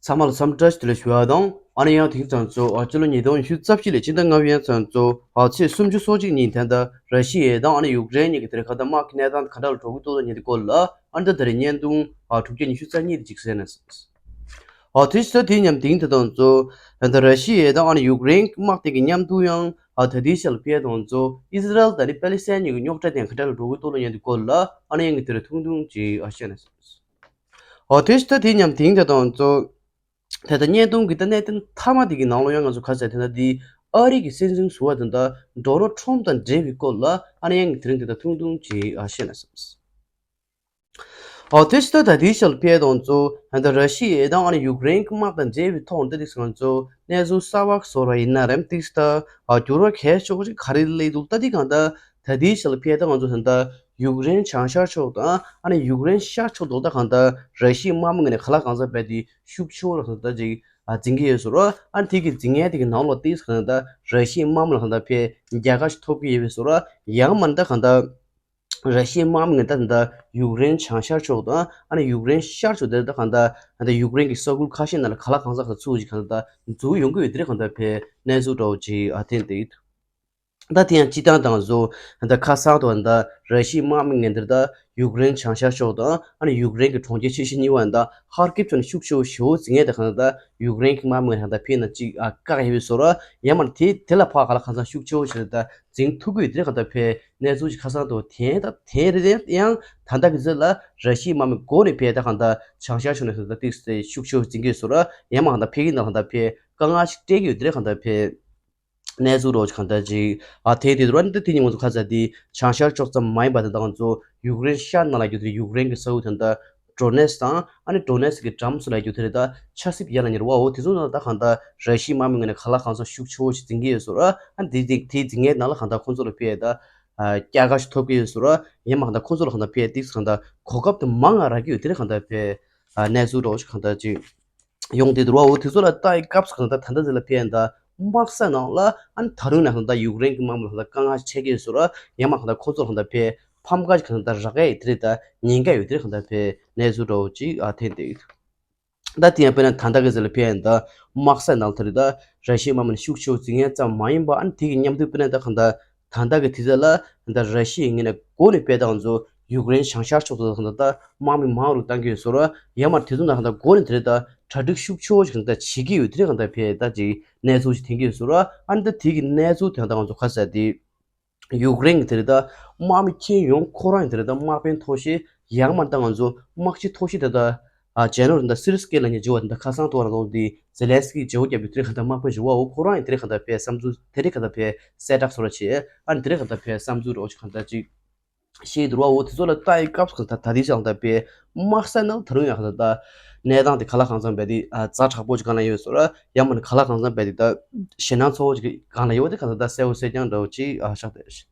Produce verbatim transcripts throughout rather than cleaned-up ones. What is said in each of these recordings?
ཚང་མ་ལ་འཚམས་འདྲི་བཀྲ་ཤིས་བདེ་ལེགས་ཞུ་བ་དང་། ཨ་ནི་ཡང་དེང་སང་ཚོ་ཨ་སྤྱི་ལོ་ཉིས་སྟོང་ཉི་ཤུ་རྩ་བཞི་ལོའི་སྤྱི་ཟླ་ལྔ་པའི་ཡང་ཚང་ཚོ་ཨ་ཚེས་སུམ་ཅུ་སོ་གཅིག་ཉིན་ད་ལྟ་ར་ཤི་ཡ་དང་ཨ་ནི་ཡུཀ་རེན་གཉིས་ཀྱི་དེར་ཁ་ད་དམག་གི་གནས་སྟངས་ག་འདྲ་ལ་འགྲོ་གི་འདུག་ལ་ཉིན་དེ་སྐོར་ལ་ཨ་ནི་ད་ད་རེས་བརྙན་ཐུང་ཨ་དྲུག་བརྒྱ་ཉི་ཤུ་རྩ་གཉིས་དེ་ཅིག་གསན་ན་སོང་། ཨ་དེ་ཕྱི་ད་དེ་མཉམ་དེང་དེ་དང་ཚོ་ད་ལྟ་ར་ཤི་ཡ་དང་ཨ་ནི་ཡུཀ་རེན་དམག་དེ་གི་མཉམ་དུ་ཡང་ཨ་ད་དེའི་ཤར་ལ་ཕེབས་དང་ཚོ་ཨི་སི་རལ་ད་ནི་པེ་ལི་སི་ཐན་གཉིས་ཀྱི་རྙོག་དྲ་དེ་ག་འདྲ་ལ་འགྲོ་གི་འདུག་ལ་ཉིན་དེ་སྐོར་ལ་ཨ་ནི་ཡང་གི་དེར་ཐུང་ཐུང་ཅིག་ཨ་བཤད་ན་སོང་། ཨོ་དེ་ཕྱི་ད་དེ་མཉམ་དེང་དེ་དང་ཚོ་ད་ལྟ་བརྙན་ཐུང་གི་ད་གནད་དོན་མཐའ་མ་དེ་གི་ནང་ལོགས་ཡང་ང་ཚོ་ག་ཚད་དེ་ན་དེ་ཨ་རི་གི་སྲིད་འཛིན་ཟུར་པ་དེ་འདྲ་ཌོ་ནལ་ཊམ་དང་འབྲེལ་བའི་སྐོར་ལ་ཨ་ནི་ཡང་དེ་རིང་དེ་ད་ཐུང་ཐུང་ཅིག་ཨ་བཤད་ན་བསམས། ཨོ་དེ་ཕྱི་ད་ད་དེའི་ཤར་ལ་ཕེབས་དང་ཚོ་ད་ལྟ་ར་ཤི་ཡ་དང་ཨ་ནི་ཡུཀ་རེན་གྱི་དམག་དང་འབྲེལ་བའི་ཐོག་ནས་ད་དེ་ང་ཚོ་གནས་ཚུལ་གསར་པ་བཟོ་ར་ཡིན་ན་རེམ་ཏིག་ད་ཨ་འགྱུར་བ་གལ་ཆེ་ཤོས་ཅིག་ག་རེ་སླེབས་འདུག་ད་དེ་གང་ད། ད་ལྟའི་ཆར་ལ་ཕེབས་ད་ང་ཚོ་ད་ལྟ་ཡུཀ་རེན་བྱང་ཤར་ཕྱོགས་དང་ཨ་ནི་ཡུཀ་རེན་ཤར་ཕྱོགས་དོག་ད་གང་ལྟར་ར་ཤི་ཡའི་དམག་མི་ངོས་ནས་ག་ལ་གང་འཚམ་བས་དེ་ཤུགས་ཆེ་བོ་ལ་གང་ལྟར་ཅིག་ཨ་འཛིང་གི་ཡོད་ཟེར་རོ། ཨ་ནི་དེ་གི་འཛིང་ཡས་དེ་གི་ནང་ལོགས་ཏིས་གང་ལྟར་ར་ཤི་ཡའི་དམག་མི་ལ་གང་ལྟར་ཕེ་རྒྱལ་ཁ་ཞིག་ཐོབ་ཀྱི་ཡོད་པའི་ཟེར་རོ། ཡང་མ་ད་གང་ལྟར་ར་ཤི་ཡའི་དམག་མི་ངོས་ད་གང་ལྟར་ཡུཀ་རེན་བྱང་ཤར་ཕྱོགས་དང་ཨ་ནི་ཡུཀ་རེན་ཤར་ཕྱོགས་དེ་ད་གང་ལྟར་ད་ལྟ་ཡུཀ་རེན་གི་ས་ཁུལ་ཁ་ཤས་ནང་ལ་ག་ལ་གང་འཚམ་གང་ཚུགས་ཅིག་གང་ལྟར་འཛུལ་ཡོང་གི་ཡོད་དེ་རེད། གང་ལྟར་ཕེ་གནས་ཚུལ་འདྲ་བོ་ཅིག་ཨ་ཐོན་ཏེ་ཡོད། ད་དེ་ཡང་སྤྱི་བཏང་དང་བཟོ་ད་ཁ་སང་དུ་ད་ར་ཤི་ཡའི་དམག་མི་ངན་དེར་ད་ཡུཀ་རེན་བྱང་ཤར་ཕྱོགས་དང་ཨ་ནི་ཡུཀ་རེན་གྱི་གྲོང་ཁྱེར་ཆེ་ཤོས་གཉིས་པ་ད་ཧར་ཀིབ་ཕྱོགས་ནས་ཤུགས་ཆེ་བོ་ཞེ་བོ་འཛིང་ངེས་ད་གང་ད་ཡུཀ་རེན་གྱི་དམག་མི་ངན་ད་ཕེ་ན་ཅིག་ཨ་བཀག་ཡོད་པའི་བཟོ་ར། ཡང་མ་དེ་དེ་ལ་ཕར་ག་ལ་གང་འཚམ་ཤུགས་ཆེ་བོ་ཞིག་ད་འཛིང་ཐུབ་ཀྱི་ཡོད་དེ་གང་ད་ཕེ་གནས་ཚུལ་ཞིག་ཁ་སང་དུ་དེ་ད་དེ་རེད། དེ་ཡང་ད་ལྟ་གི་ཚེ་ལ་ར་ཤི་ཡའི་དམག་མི་འགོ་ནས་ཕེ་ད་གང་ད་བྱང་ཤར་ཕྱོགས་ནས་གང་ད་ཏིག་སེ་ཤུགས་ཆེ་བོ་འཛིང་གི་ཡོད་བཟོ་ར། ཡང་མ་གང་ད་ཕེ་གི་ན་གང་ད་ཕེ་དཀའ་ངལ་ཞིག་སྤྲད་ཀྱི་ཡོད་དེ་གང་ད་ཕེ། གནས་ཚུལ་རོགས་གང་འདྲ་ཅིག་ཨ་དེ་དེ་རུ་ཨ་ནི་ད་དེ་ཉིན་ང་ཚོ་ཁ་ཚ་དེ་བྱང་ཤར་ཕྱོགས་ཙམ་མ་ཡིན་པ་དེ་དག་ང་ཚོ་ཡུཀ་རེན་ཤར་ནང་ལ་རྒྱུ་དེ་ཡུཀ་རེན་གྱི་ས་ཁུལ་དེ་འདྲ་ཌོ་ནེ་སི་དང་ཨ་ནི་ཌོ་ནེ་སི་གི་འགྲམ་སུ་ལ་རྒྱུ་དེ་རེད། ད་ཆབ་སྲིད་ཡར་ལ་ཉེ་བ་འོ་དེ་ཚོ་ནང་ད་གང་ལྟར་ར་ཤི་ཡའི་དམག་མི་ངོས་ནས་ག་ལ་གང་འཚམ་ཤུགས་ཆེ་བོ་ཞིག་འཛིང་གི་ཡོད་ཟེར་ར། ཨ་ནི་དེ་དེ་དེ་འཛིང་ངེས་ནང་ལ་གང་ལྟར་ཁོང་ཚོ་ལ་ཕེ་ད་རྒྱལ་ཁ་ཞིག་ཐོབ་ཀྱི་ཡོད་ཟེར་ར། ཡང་མ་གང་ལྟར་ཁོང་ཚོ་ལ་གང་ལྟར་ཕེ་ཏིག་གང་ལྟར་གོ་སྐབས་དེ་མང་ང་རག་གི་ཡོད་དེ་རེད། གང་ལྟར་ཕེ་གནས་ཚུལ་རོགས་གང་འདྲ་ཅིག་ཡོང་དེ་འདུག་བ། འོ་དེ་ཚོ་ལ་ལྟ་ཡི་སྐབས་སུ་གང་ལྟར་ད་ལྟ་ཟེར་ལ་ཕན་ད་དམག་ས་ནང་ལ་ཨ་ནི་ད་རུང་ན་གང་ལྟར་ཡུཀ་རེན་གྱི་དམག་མི་ལ་གང་ལྟར་དཀའ་ངལ་འཕྲད་ཀྱི་ཡོད་ཟེར་ར། ཡང་མ་གང་ལྟར་ཁོ་ཚོ་ལ་གང་ལྟར་ཕན་ཕམ་ཁ་ཞིག་གང་ལྟར་རག་ཡ་ཡི་དེ་རེད། ད་ཉེན་ཁ་ཡོད་དེ་རེད། གང་ལྟར་ཕན་གནས་ཚུལ་འདྲ་བོ་ཅིག་ཨ་ཐོན་དེ་ཡོད། ད་དེ་ཡང་དཔེར་ན་ད་ལྟ་གི་ཟེར་ལ་ཕན་ད་དམག་ས་ནང་དེ་རེད། ད་ར་ཤི་ཡའི་དམག་མི་ནི་ཤུགས་ཆེ་བོ་འཛིང་ཡ་ཙམ་མ་ཡིན་པ་ཨ་ནི་དེ་གི་མཉམ་དུ་དཔེར་ན་ད་གང་ལྟར། ད་ལྟ་གི་དུས་ཚོད་ལ་ད་ར་ཤི་ཡའི་ངོས་ནས་འགོ་ནས་དཔེ་དང་ཚོ་ཡུཀ་རེན་བྱང་ཤར་ཕྱོགས་སུ་ད་ལྟ་དམག་མི་མང་རུ་བཏང་གི་ཡོད་ཟེར་ར། ཡང་མར་དེ་ཚོ་ནང་ད་འགོ་ནས་དེ་རེད། ད་གྲ་སྒྲིག་ཤུགས་ཆེ་བོ་ཞིག་ད་བྱེད་ཀྱི་ཡོད་དེ་རེད། གང་ལྟར་ཕེ་ད་ཅིག་གནས་ཚུལ་ཞིག་ཐོན་གྱི་ཡོད་ཟེར་ར། ཨ་ནི་ད་དེ་གི་གནས་ཚུལ་དེ་ད་ང་ཚོ་ཁ་གསལ་དེ་ཡུཀ་རེན་གྱི་དེ་རེད། ད་དམག་མི་ཁྱེར་ཡོང་ཁོ་རང་ཡིན་དེ་རེད། ད་དམག་དཔོན་མཐོ་ཤོས་ཡང་མར་ད་ང་ཚོ་དམག་སྤྱི་མཐོ་ཤོས་དེ་ད་ཨ་ཇེ་ནོར་ད་སི་རི་སི་ཀེ་ལ་ཉེ་བར་ད་ཁ་སང་ཐོག་རང་ཚོ་དེ་ཛེ་ལན་སི་ཀི་བརྗེ་པོ་བརྒྱབ་པའི་དེ་རེད། གང་ལྟར་དམག་དཔོན་ཞུ་བ་འོ་ཁོ་རང་ཡིན་དེ་རེད། གང་ལྟར་ཕེ་བསམ་ཚུལ་དེ་རེད། གང་ལྟར་ཕེ་གསལ་བསྒྲགས་སོགས་ར་བྱས། ཨ་ནི་དེ་རིང་གང་ལྟར་ཕེ་བསམ་ཚུལ་རོགས་ཅིག་གང་ལྟར་ཅིག་ཤེས་འདུག་བ། འོ་དེ་ཚོ་ལ་ལྟ་ཡི་སྐབས་སུ་གང་ལྟར་ད་ལྟའི་ཆ་གང་ལྟར་ཕེ་དམག་ས་ནང་ད་རུང་ཡང་གང་ལྟར་ད་གནས་སྟངས་དེ་ག་ལ་གང་འཚམ་བས་དེ་ཛ་དྲག་པོ་ཅིག་གང་ལ་ཡོད་ཟེར་ར། ཡང་མིན་ན་ག་ལ་གང་འཚམ་བས་དེ་ད་ཞེད་སྣང་ཚ་བོ་ཅིག་གང་ལ་ཡོད་དེ་གང་ལྟར་ད་གསལ་བོ་གསལ་རྐྱང་འདྲ་བོ་ཅིག་ཨ་ཆགས་བསྡད།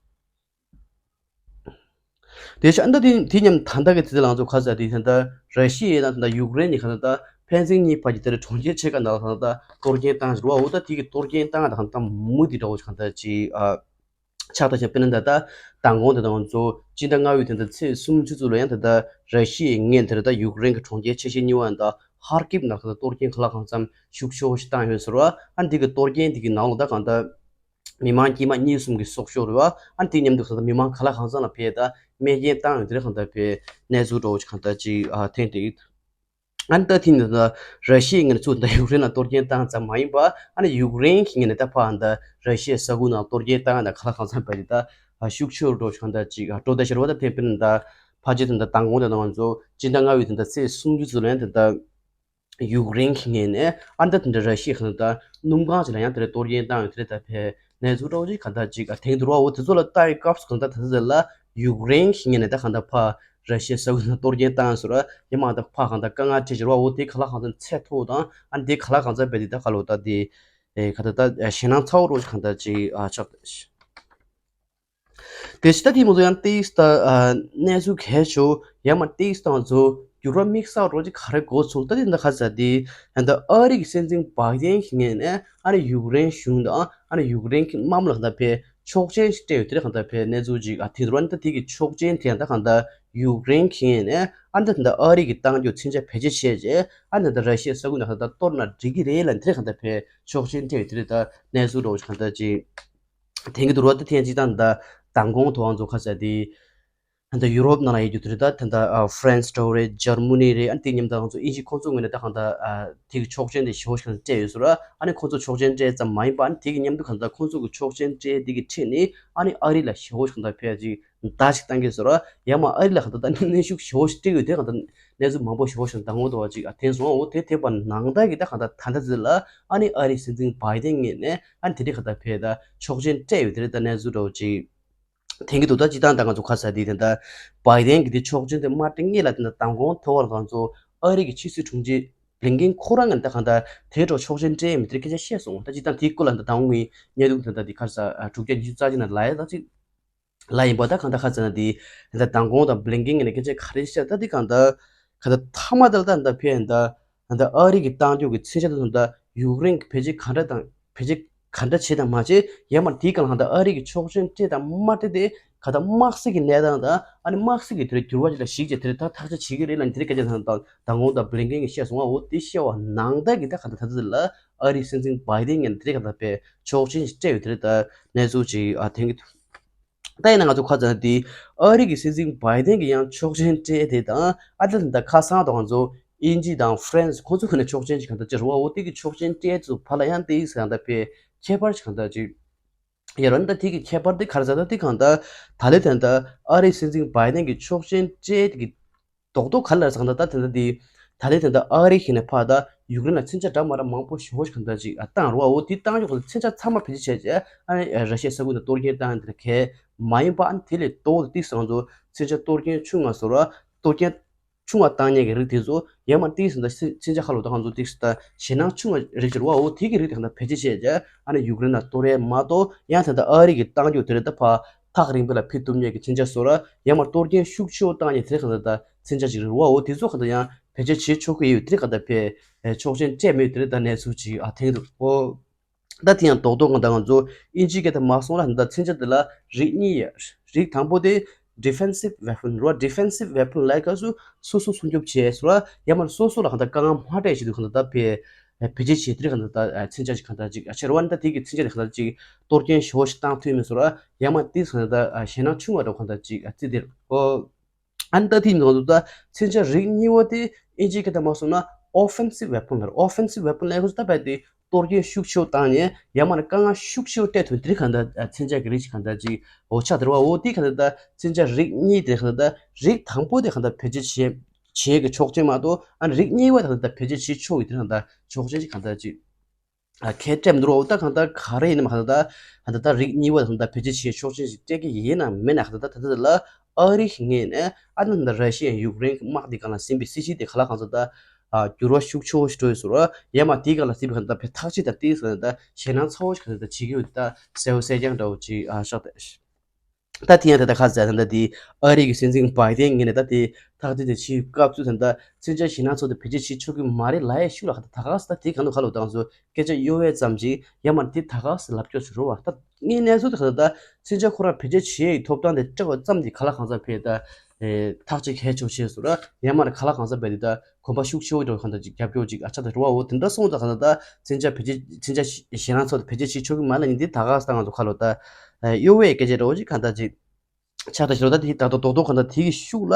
དེ་ཆ་ཨ་ད་དེ་དེ་མཉམ་ད་ལྟ་གི་དུས་ཚོད་ལ་ང་ཚོ་ག་ཚོད་དེ་ད་ལྟ་ར་ཤི་ཡ་དང་ད་ལྟ་ཡུཀ་རེན་གཉིས་གང་ལྟར་ད་ཕན་ཚུན་གཉིས་བར་གྱི་དེ་རེད་གྲོང་ཁྱེར་ཕྱེད་ཀ་ནང་ལ་གང་ལྟར་ད་གཏོར་སྐྱོན་བཏང་ཟེར་བ། འོ་ད་དེ་གི་གཏོར་སྐྱོན་བཏང་ད་གང་ལྟར་མུ་མཐུད་འདྲ་བོ་ཅིག་གང་ལྟར་ཅིག་ཨ། ཆགས་ད་ཆ་དཔེར་ན་ད་ལྟ་མདང་དགོང་དེ་དང་ང་ཚོ་སྤྱི་ཟླ་ལྔ་པའི་དེ་ད་ཚེས་སུམ་ཅུ་ཚོ་ལ་ཡང་ད་ལྟ་ར་ཤི་ཡའི་ངོས་དེ་རེད། ད་ཡུཀ་རེན་གྱི་གྲོང་ཁྱེར་ཆེ་ཤོས་གཉིས་པ་ད་ཧར་ཀིབ་ནང་ད་ལྟ་གཏོར་སྐྱོན་ག་ལ་གང་འཚམ་ཤུགས་ཆེ་བོ་ཞིག་བཏང་ཡོད་ཟེར་བ། ཨ་ནི་དེ་གི་གཏོར་སྐྱོན་དེ་གི་ནང་ལ་ད་གང་ལྟར་མི་མང་དཀྱུས་མ་གཉིས་གསུམ་གྱི་སྲོག་ཤོར་རེད་བ། ཨ་ནི་དེ་མཉམ་དུ་གང་ལྟར་མི་མང་ག་ལ་གང་འཚམ་ལ་ཕེ་ད་རྨས་སྐྱོན་བཏང་ཡོད་དེ་རེད། གང་ལྟར་ཕེ་གནས་ཚུལ་འདྲ་བོ་ཅིག་གང་ལྟར་ཅིག་ཨ་ཐོན་ཏེ་ཡོད། ཨ་ནི་ད་ཐེངས་འདི་ད་ར་ཤི་ཡའི་ངོས་ནས་ཚུར་ད་ཡུཀ་རེན་ལ་གཏོར་སྐྱོན་བཏང་ཙམ་མ་ཡིན་པ། ཨ་ནི་ཡུཀ་རེན་གྱི་ངོས་ནས་ད་ཕར་ད་ར་ཤི་ཡའི་ས་ཁུལ་ནང་གཏོར་སྐྱོན་བཏང་ཡ་ད་ག་ལ་གང་འཚམ་བས་དེ་ད་ཤུགས་ཆེ་རུ་འགྲོ་ཆོག་ད་ཅིག་འགྲོ་བསྡད་ཤར་བ། ད་དེ་དཔེར་ན་ད་ཕལ་ཆེར་ད་ད་མདང་དགོང་དེ་ད་ང་ཚོ་སྤྱི་ཟླ་ལྔ་པའི་དེ་ད་ཚེས་སུམ་ཅུ་ཚོ་ལ་ཡང་དེ་ད་ཡུཀ་རེན་གྱི་ངོས་ནས་ཨ་ནི་ད་དེ་འདྲ་ར་ཤི་ཡའི་ཁ་ད་སྣུམ་ཁང་ཅིག་ལ་ཡང་དེ་འདྲ་གཏོར་སྐྱོན་བཏང་ཡོད་དེ་རེད། ད་ཕེ་གནས་ཚུལ་འདྲ་བོ་ཅིག་གང་ལྟར་ཅིག་ཨ་ཐེངས་འདི་རུ་བ། འོ་དེ་ཚོ་ལ་ལྟ་ཡི་སྐབས་སུ་གང་ལྟར་ད་ཚོད་ལ་ཡུཀ་རེན་གྱི་ངོས་ནས་ད་གང་ལྟར་ཕར་ར་ཤི་ཡའི་ས་ཁུལ་ནང་གཏོར་སྐྱོན་བཏང་ཡོད་ཟེར་བ། ཡང་མིན་ན་ད་ཕར་གང་ལྟར་དཀའ་ངལ་འཕྲད་ཀྱི་རེད་བ། འོ་དེ་ག་ལ་གང་འཚམ་ཚད་མཐོ་དང་ཨ་ནི་དེ་ག་ལ་གང་འཚམ་བས་དེ་ད་ག་ལོ་ད་དེ་ཨེ་ག་ད་ད་ཞེད་སྣང་ཚ་བོ་རོ་ཅིག་གང་ལྟར་ཅིག་ཨ་ཆགས་ད། དེ་ཕྱི་ད་དེ་མོ་ཚོ་ཡང་ཏིས་ད་ཨ་གནས་ཚུལ་གལ་ཆེ་བོ་ཡང་མ་ཏིས་ད་ང་ཚོ་འགྱུར་བ་དམིགས་བསལ་རོ་ཅིག་ག་རེ་འགོ་ཚུགས་ད་དེ་འདི་ག་ཚ་དེ་ད་ཨ་རི་གི་སྲིད་འཛིན་བྷའི་ཏན་གྱི་ངོས་ནས་ཨ་ནི་ཡུཀ་རེན་གཞུང་དང་ཨ་ནི་ཡུཀ་རེན་གྱི་དམག་མི་ལ་གང་ལྟར་ཕེ་ཆོག་མཆན་ཞིག་སྤྲད་ཡོད་དེ་རེད། གང་ལྟར་ཕེ་གནས་ཚུལ་ཅིག་ཨ་ཐེངས་འདི་རུ་ད་དེ་གི་ཆོག་མཆན་དེ་ཡང་ད་གང་ལྟར་ ཡུཀ་རེན་གྱིས་ནས་ཨ་ནི་ད་ལྟ་ཨ་རི་གི་བཏང་རྒྱུ་མཚོན་ཆ་བེད་སྤྱོད་བྱས་རྗེས་ཨ་ནི་ད་ལྟ་ར་ཤི་ཡ་ས་ཁུལ་ནང་ད་ལྟ་གཏོར་ན་འགྲིག་གི་རེད་ལབ་དེ་གང་ལྟར་བས་ཆོག་མཆན་སྤྲད་ཡོད་དེ་རེད། ད་གནས་ཚུལ་འདྲ་བོ་ཞིག་གང་ལྟར་ཅིག་དེང་གི་དུ་རོ་ད་ཐེངས་གཅིག་དང་ད་མདང་དགོང་ཐོག་ང་ཚོ་ཁ་ས་དེ་ད་ལྟ་ཡུ་རོབ་ནང་ལ་ཡོད་རྒྱུ་དེ་རེད། ད་ད་ལྟ་ཧྥ་རན་སི་འདྲ་བོ་རེད། འཇར་མ་ནི་རེད། ཨ་ནི་དེ་མཉམ་དུ་ང་ཚོ་དབྱིན་ཇི་ཁོང་ཚོ་ངོས་ནས་ད་གང་ལྟར་དེ་གི་ཆོག་མཆན་དེ་ཞེ་པོ་ཞིག་གང་ལྟར་སྤྲད་ཡོད་ཟེར། ཨ་ནི་ཁོང་ཚོ་ཆོག་མཆན་སྤྲད་ཙམ་མ་ཡིན་པ་ཨ་ནི་དེ་གི་མཉམ་དུ་གང་ལྟར་ཁོང་ཚོ་གི་ཆོག་མཆན་སྤྲད་དེ་གི་ཁྲིད་ནས་ཨ་ནི་ཨ་རི་ལ་ཞེ་པོ་ཞིག་གང་ལྟར་ཕེབས་ཅིག་བརྡ་ཞིག་བཏང་གི་ཟེར་རོ། ཡང་མ་ཨ་རི་ལ་གང་ལྟར་ད་གནོན་ཤུགས་ཞེ་པོ་ཞིག་སྤྲད་ཡོད་དེ་གང་ལྟར་གནས་ཚུལ་མང་པོ་ཞེ་པོ་ཞིག་ད་ངོ་དོ་བ་ཅིག་ཨ་ཐེངས་སོང་འོ་དེ་ཐེབས་པ་ནང་ལྟར་གྱི་ད་གང་ལྟར་ད་ལྟ་ཚོད་ལ་ཨ་ནི་ཨ་རིའི་སྲིད་འཛིན་བྷའི་ཏན་ངོས་ནས་ཨ་ནི་དེ་རིང་གང་ལྟར་ཕེབས་ད་ཆོག་མཆན་སྤྲད་ཡོད་དེ་རེད། ད་གནས་ཚུལ་འདྲ་བོ་ཅིག་ཐེངས་ཀྱི་འདུག་ད་ཅི་ད་ད་ང་ཚོ་ཁ་ས་དེ་དེ་ད་བྷའི་ཏན་གྱི་དེ་ཆོག་མཆན་དེ་མ་སྤྲད་སྔོན་ལ་དེ་ད་མདང་དགོང་ཐོག་ལ་ང་ཚོ་ཨ་རི་གི་ཕྱི་སྲིད་དྲུང་ཆེ་བླིན་ཀིན་ཁོ་རང་ངས་ད་གང་ལྟར་དེ་འདྲ་ཆོག་མཆན་སྤྲད་མི་དེར་སྐད་ཆ་བཤད་སོང་། ད་ཅི་ད་དེའི་སྐོར་ལ་ད་དང་པོ་ངས་བརྙན་ཐུང་དེ་ད་དེ་ཁ་ས་དྲུག་བརྒྱ་ཉི་ཤུ་རྩ་གཅིག་ནང་ལ་ཡ་ད་ཅི། ལ་ཡིན་པ་ད་གང་ལྟར་ཁ་ཚ་ན་དེ་ད་མདང་དགོང་དང་བླིན་ཀིན་ངས་སྐད་ཆ་ག་རེ་བཤད་ད་དེ་གང་ལྟར་གང་ལྟར་མཐའ་མ་དེ་ལ་ད་ད་ཕེ་ད་ད་ཨ་རི་གི་བཏང་རྒྱུ་གི་མཚོན་ཆ་དེ་ད་ཡུཀ་རེན་གི་བེད་སྤྱོད་ག་འདྲ་དང་བེད་སྤྱོད་ག་འདྲ་བྱེད་དང་མ་བྱེད་ཡང་མ་དེའི་སྒང་ལ་གང་ལྟར་ཨ་རི་གི་ཆོག་མཆན་སྤྲད་དང་མ་སྤྲད་དེ་གང་ལྟར་དམག་སྲིད་ཀྱི་གནས་སྟངས་དང་ཨ་ནི་དམག་སྲིད་ཀྱི་དེ་འགྱུར་བ་ཅིག་ལ་གཞིགས་བྱས་དེ་ད་ཐག་གཅོད་བྱེད་ཀྱི་རེད་ལ་ནི་དེ་སྐད་ཆ་ད་མདང་དགོང་དང་བླིན་ཀིན་གི་བཤད་སོང་བ་འོ་དེ་བཤད་པ་ནང་ལྟར་གི་ད་གང་ལྟར་ད་ད་ལ་ཨ་རིའི་སྲིད་འཛིན་བྷའི་ཏན་ངས་དེ་གང་ལྟར་བས་ཆོག་མཆན་ཞིག་སྤྲད་ཡོད་དེ་རེད། ད་གནས་ཚུལ་ཅིག་ཨ་ཐེངས་ཀྱི་ད་ཡིན་ན་ང་ཚོ་ཁ་ཚ་དེ་ཨ་རི་གི་སྲིད་འཛིན་བྷའི་ཏན་གྱིས་ཡང་ཆོག་མཆན་སྤྲད་དེ་དང་ཨ་ད་ད་ཁ་སང་དང་ང་ཚོ་དབྱིན་ཇི་དང་ཧྥ་རན་སི་ཁོ་ཚོ་ཁོ་ནས་ཆོག་མཆན་ཞིག་གང་ལྟར་སྤྲད་རོ་བ་འོ་དེ་གི་ཆོག་མཆན་སྤྲད་ཚུལ་བར་ལ་ཡང་དེ་ཡིག་ཟེར་གང་ལྟར་བས་ཁྱད་པར་ཞིག་གང་ལྟར་ཅིག་ཡ་རོ་ནི་ད་དེ་གི་ཁྱད་པར་དེ་ག་རེ་ཟེར་ད་དེ་གང་ལྟར་ད་ལེ་དེ་ད་ཨ་རིའི་སྲིད་འཛིན་བྷའི་ཏན་གྱིས་ཆོག་མཆན་སྤྲད་དེ་གི་རྡོག་རྡོག་ག་ལ་ཟང་ད་ད་དེ་འདྲ་དེ་ད་ལེ་དེ་འདྲ་ཨ་རི་ཞིག་ནས་ཕར་ད་ཡུཀ་རེན་ལ་མཚོན་ཆ་འདྲ་མ་འདྲ་མང་པོ་ཞེ་པོ་ཞིག་གང་ལྟར་ཅིག་བཏང་རོགས་འོ་དེ་བཏང་རྒྱུ་ག་ལ་མཚོན་ཆ་ཚང་མ་བེད་སྤྱོད་བྱས་རྗེས་ཨ་ནི་ར་ཤི་ཡའི་ས་ཁུལ་དུ་གཏོར་སྐྱོན་བཏང་དེ་འདྲ་གས་མ་ཡིན་པ་ཨ་ནི་དེ་ལས་ལྡོག་ཏེ་ཏིག་སང་ཚོ་མཚོན་ཆ་གཏོར་སྐྱོན་ཆུང་བ་བཟོ་ར་གཏོར་སྐྱོན་ཆུང་བ་བཏང་མཁན་གྱི་རིགས་དེ་ཚོ་ཡང་མ་ཏིག་སང་ད་མཚོན་ཆ་ཁ་ལོ་ད་གང་ཚོ་ཏིག་ད་ཞེད་སྣང་ཆུང་བ་རིགས་ཅིག་རོགས་འོ་དེ་གི་རིགས་དེ་གང་ལྟར་བེད་སྤྱོད་བྱས་རྗེས་ཨ་ནི་ཡུཀ་རེན་ལ་གཏོར་ཡས་མ་གཏོགས་ཡང་ད་ལྟ་ཨ་རི་གི་བཏང་རྒྱུ་དེ་རེད་ད་ཕ། ཐག་རིང་པོ་ལ་ཕེབས་ཐུབ་མཁན་གྱི་མཚོན་ཆ་བཟོ་ར་ཡང་མ་གཏོར་སྐྱོན་ཤུགས་ཆེ་བོ་བཏང་མཁན་དེ་གང་ལྟར་ད་མཚོན་ཆ་ཅིག་རེད་བ། འོ་དེ་ཚོ་གང་ལྟར་ཡང་བེད་སྤྱོད་བྱེད་ཆོག་གི་ཡོད་དེ་གང་ལྟར་བས་ཆོག་མཆན་སྤྲད་མེད་དེ་རེད་ད་གནས་ཚུལ་ཅིག་ཨ་ཐེངས་འདུག་འོ་ད་དེ་ཡང་རྡོག་རྡོག་གང་ལྟར་ང་ཚོ་དབྱིན་ཇིའི་སྐད་དུ་མ་སོང་ལ་ད་མཚོན་ཆ་དེ་ལ་རིགས་གཉིས་ཡོད། རིགས་དང་པོ་དེ་defensive weapon རེད་བ། defensive weapon ལབ་སྐབས་སུ་སོ་སོ་སྲུང་སྐྱོབ་བྱས་སོ་ར་ཡང་མ་སོ་སོ་ལ་གང་ལྟར་དཀའ་ངལ་མ་སྤྲད་ཆེད་དུ་གང་ལྟར་ད་བས་བེད་སྤྱོད་བྱེད་དེ་རེད་གང་ལྟར་ད་མཚོན་ཆ་ཅིག་གང་ལྟར་ཅིག་ཨ་ཆེ་རེད་བ། ད་དེ་གི་མཚོན་ཆ་དེ་གང་ལྟར་ཅིག་གཏོར་སྐྱོན་ཞེ་པོ་ཞིག་བཏང་ཐུབ་མེད་སོ་ར། ཡང་མ་དེ་སོང་ད་ཞེད་སྣང་ཆུང་བ་འདྲ་གང་ལྟར་ཅིག་རྩི་དེར་ཨོ། ཨ་ནི་ད་དེ་མི་འདུག་ད་མཚོན་ཆ་རིགས་གཉིས་པ་དེ་ཨིན་ཇིའི་སྐད་དུ་མ་སོང་ན་offensive weapon ལ་offensive weapon ལ་ཡག་ད་བས་དེ་གཏོར་སྐྱོན་ཤུགས་ཆེ་བོ་བཏང་ནས་ཡང་མ་ན་དཀའ་ངལ་ཤུགས་ཆེ་བོ་སྤྲད་ཐུབ་དེ་གང་ལྟར་མཚོན་ཆ་གི་རིགས་ཤིག་གང་ལྟར་ཅིག་འོ་ཆགས་དེར་བ། འོ་དེ་གང་ལྟར་ད་མཚོན་ཆ་རིགས་གཉིས་དེ་གང་ལྟར་ད་རིགས་དང་པོ་དེ་གང་ལྟར་བེད་སྤྱོད་བྱེད་བྱེད་ཀྱི་ཆོག་མཆན་མ་གཏོགས་ཨ་ནི་རིགས་གཉིས་པ་དེ་གང་ལྟར་བེད་སྤྱོད་བྱེད་ཆོག་གི་དེ་གང་ལྟར་ཆོག་མཆན་ཅིག་གང་ལྟར་ཅིག་ཁས་སྤྲད་མི་འདུག་རོ། ད་གང་ལྟར་ག་རེ་ཡིན་ནམ་གང་ལྟར་ད་གང་ལྟར་རིགས་གཉིས་པ་གང་ལྟར་བེད་སྤྱོད་བྱེད་ཆོག་མཆན་ཞིག་སྤྲད་ཀྱི་ཡིན་ནམ་མིན་ན་གང་ལྟར་ད་ལྟ་ལ་ཨ་རི་ངོས་ནས་ཨ་ནི་ད་ར་ཤི་ཡ་ཡུཀ་རེན་གྱི་དམག་འདི་སྒང་ལ་ཟིན་པའི་སྲིད་བྱུས་དེ་ག་ལ་གང་ལྟར་ད་འགྱུར་བ་ཤུགས་ཆེ་བོ་ཞིག་འགྲོ་ཡོད་ཟེར་རོ། ཡང་མ་དེའི་སྒང་ལ་ཟིན་པའི་གང་ལྟར་བས་ཐག་གཅོད་དང་ཏིག་ཟེར་ད་ཞེད་སྣང་ཚ་བོ་ཞིག་གང་ལྟར་བྱེད་ཀྱི་ཡོད་ད་གསལ་བོ་གསལ་རྐྱང་འདྲ་བོ་ཅིག་ཨ་ཤག་ད། ད་དེ་ཡང་ད་ལྟ་ཁ་ཟས་ད་ལྟ་དེ་ཨ་རི་གི་སྲིད་འཛིན་བྷའི་ཏན་ངོས་ནས་ད་དེ་ཐག་གཅོད་དེ་བྱེད་སྐབས་སུ་ད་ལྟ་མཚོན་ཆ་ཞེད་སྣང་ཚོགས་དེ་བེད་སྤྱོད་བྱེད་ཆོག་གི་མ་རེད་ལབ་ཡས་ཤུགས་ལ་ཁ་ད་ད་ག་ས་ད་དེ་གང་དུ་ཁ་ལོ་བཏང་སོ་སྐད་ཆ་གཡོ་བས་ཙམ་ཅིག་ཡང་མ་དེ་ད་ག་ས་ལབ་སྐྱོ་ཞིག་རོ་བ། ད་ངའི་གནས་ཚུལ་དེ་ཁ་ད་ད་མཚོན་ཆ་ཁོ་རང་བེད་སྤྱོད་བྱེད་ཡས་ཐོབ་ཐང་དེ་སྤྲད་པ་ཙམ་གྱིས་ག་ལ་གང་ས་ཕེ་ད་ཐག་གཅོད་གལ་ཆེ་བོ་བྱས་སོ་ར། ཡང་མ་ན་ག་ལ་གང་ས་ཕེ་དེ་ད་གོམ་པ་ཤུགས་ཆེ་བོ་འགྲོ་གང་ད་ཅིག་རྒྱབ་སྐྱོར་ཅིག་ཨ་ཆ་ད་རོ་བ། འོ་དེ་འདྲ་སོང་ཙང་གང་ད་ད་མཚོན་ཆ་བེད་སྤྱོད་མཚོན་ཆ་ཞེད་སྣང་ཚོགས་དེ་བེད་སྤྱོད་བྱེད་ཆོག་གི་མ་ལ་ཡིན་དེ་ད་ག་ས་ང་ཚོ་ཁ་ལོ་ད་གཡོ་བའི་སྐད་ཆ་འདྲ་བོ་ཅིག་གང་ད་ཅིག་ཆགས་ད་ཞེ་ལོ། ད་དེ་ད་དོ་རྡོག་རྡོག་གང་ད་དེ་གི་ཤུགས་ལ་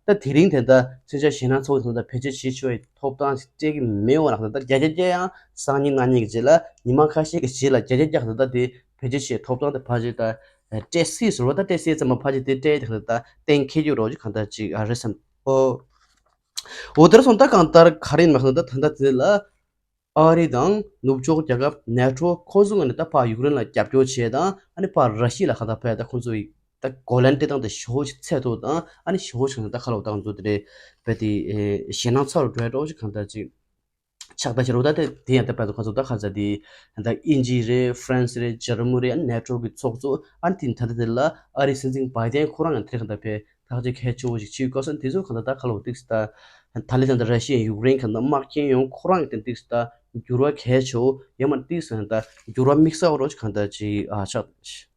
ད་དེ་རིང་དེ་ད་མཚོན་ཆ་ཞེད་སྣང་ཚོགས་དེ་ད་བེད་སྤྱོད་བྱེད་ཆོག་པའི་ཐོབ་ཐང་ཞིག་སྤྲད་ཀྱི་མེད་འོ་ན་ད་བརྒྱ་ཆ་བརྒྱ་ཡང་སང་ཉིན་གནངས་ཉིན་གྱི་རྗེས་ལ་ཉི་མ་ཁ་ཤས་ཀྱི་རྗེས་ལ་བརྒྱ་ཆ་བརྒྱ་གང་ད་དེ་བེད་སྤྱོད་བྱེད་ཐོབ་ཐང་དེ་ཕལ་ཆེར་ད་སྤྲད་སྲིད་ཟེར་བ་ད་སྤྲད་སྲིད་ཙམ་མ་ཕལ་ཆེར་དེ་སྤྲད་དེ་གང་ད་གཏན་འཁེལ་རྒྱུ་རོགས་ཅིག་གང་ད་ཅིག་ཨ་རེད་བསམ། ཨོ། འོ་དེར་སོང་ད་གང་ལྟར་ག་རེ་ཡིན་མ་གང་ད་ད་ད་དེ་ལ་ཨ་རི་དང་ནུབ་ཕྱོགས་རྒྱལ་ཁབ་ནེ་ཊོ་ཁོ་ཚོ་ངོས་ནས་ད་ཕར་ཡུཀ་རེན་ལ་རྒྱབ་སྐྱོར་བྱས་དང་ཨ་ནི་ཕར་ར་ཤི་ཡ་ལ་གང་ལྟར་ཕར་ད་ཁོ་ཚོ་ཡི་ད་གོ་ལན་སྤྲད་སྟངས་དེ་ཞེ་པོ་ཞིག་ཚད་མཐོ་དང་ཨ་ནི་ཞེ་པོ་ཞིག་ད་ཁ་ལོ་བཏང་ཚོ་དེ་རེད་བས་དེ་ཞེད་སྣང་ཚ་རུ་འགྲོ་ཡ་འདྲ་བོ་ཞིག་གང་ལྟར་ཅིག་ཆགས་པ་ཞིག་རོ། ད་དེ་དེ་ཡང་ད་ཕར་ད་ཁོ་ཚོ་ད་ག་ས་དེ་ད་དབྱིན་ཇི་རེད། ཧྥ་རན་སི་རེད། འཇར་མ་ནི་རེད། ཨ་ནི་ནེ་ཊོ་གི་ཚོགས་གཙོ་ཨ་ནི་དེ་ད་ད་དེ་ལ་ཨ་རིའི་སྲིད་འཛིན་བྷའི་ཏན་ཁོ་རང་ཡང་དེ་གང་ལྟར་ཕེ་ཐག་གཅོད་གལ་ཆེ་བོ་ཞིག་བྱེད་དགོས་ས་དེ་ཚོ་གང་ལྟར་ད་ཁ་ལོ་ཏིག་སི་ད་ད་ལེ་དང་ད་ར་ཤི་ཡ་ཡུཀ་རེན་གང་ལྟར་དམག་ཆེན་ཡོང་ཁོ་རང་གི་ཏིག་སི་ད་འགྱུར་བ་གལ་ཆེ་བོ་ཡང་མ་ཏིག་སི་ད་འགྱུར་བ་དམིགས་བསལ་བ་རོ་ཅིག་གང་ལྟར་ཅིག་ཨ་ཆགས།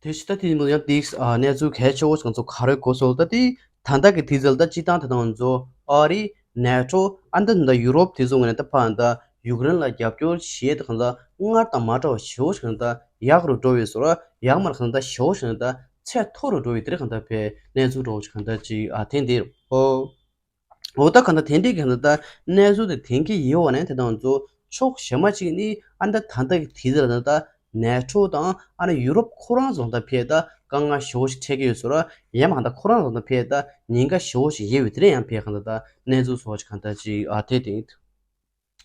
དེ་ཕྱི་ད་དེ་ཡིན་ནོ་ཡང་ཏིག་སི་ཨ་གནས་ཚུལ་གལ་ཆེ་བོ་ཞིག་ང་ཚོ་ག་རེ་གོ་སོང་ད་དེ་ ད་ལྟ་གི་དུས་ཚོད་ལ་ད་སྤྱིར་བཏང་དེ་དང་ཚོ་ཨ་རི་ནེ་ཊོ་ཨ་ནི་ད་ད་ཡུ་རོབ་དེ་ཚོ་ངོས་ནས་ད་ཕར་ད་ཡུཀ་རེན་ལ་རྒྱབ་སྐྱོར་བྱེད་དེ་གང་ལྟར་སྔར་དང་མ་འདྲ་བ་ཞེ་པོ་ཞིག་གང་ལྟར་ཡག་རུ་འགྲོ་བའི་བཟོ་འདྲ་ཡང་མར་གང་ལྟར་ཞེ་པོ་ཞིག་གང་ལྟར་ཚད་མཐོ་རུ་འགྲོ་བའི་དེ་རིགས་གང་ལྟར་བའི་གནས་ཚུལ་འདྲ་བོ་ཞིག་གང་ལྟར་ཅིག་ཨ་ཐེངས་འདིར་ཨོ། འོ་ད་གང་ལྟར་དེ་འདྲའི་གང་ལྟར་ད་གནས་ཚུལ་དེ་ཐོན་གྱི་ཡོད་པ་ནས་དེ་དང་ཚོ་ཕྱོགས་གཞན་མ་གཅིག་ནི་ཨ་ནི་ད་ད་ལྟ་གི་དུས་ཚོད་ལ་ད་ནེ་ཊོ་དང་ཨ་ནི་ཡུ་རོབ་ཁོ་རང་ཚོ་ད་ཕེ་ད་དཀའ་ངལ་ཞེ་པོ་ཞིག་འཕྲད་ཀྱི་ཡོད་ཟེར་ར་ཡང་མ་ད་ཁོ་རང་ཚོ་ད་ཕེ་ད་ཉེན་ཁ་ཞེ་པོ་ཞིག་ཡོད་པའི་དེ་རེད། ཡང་ཕེ་གང་ལྟར་ད་གནས་ཚུལ་སོགས་ཀྱི་གང་ལྟར་ཅིག་ཨ་དེ་དེ་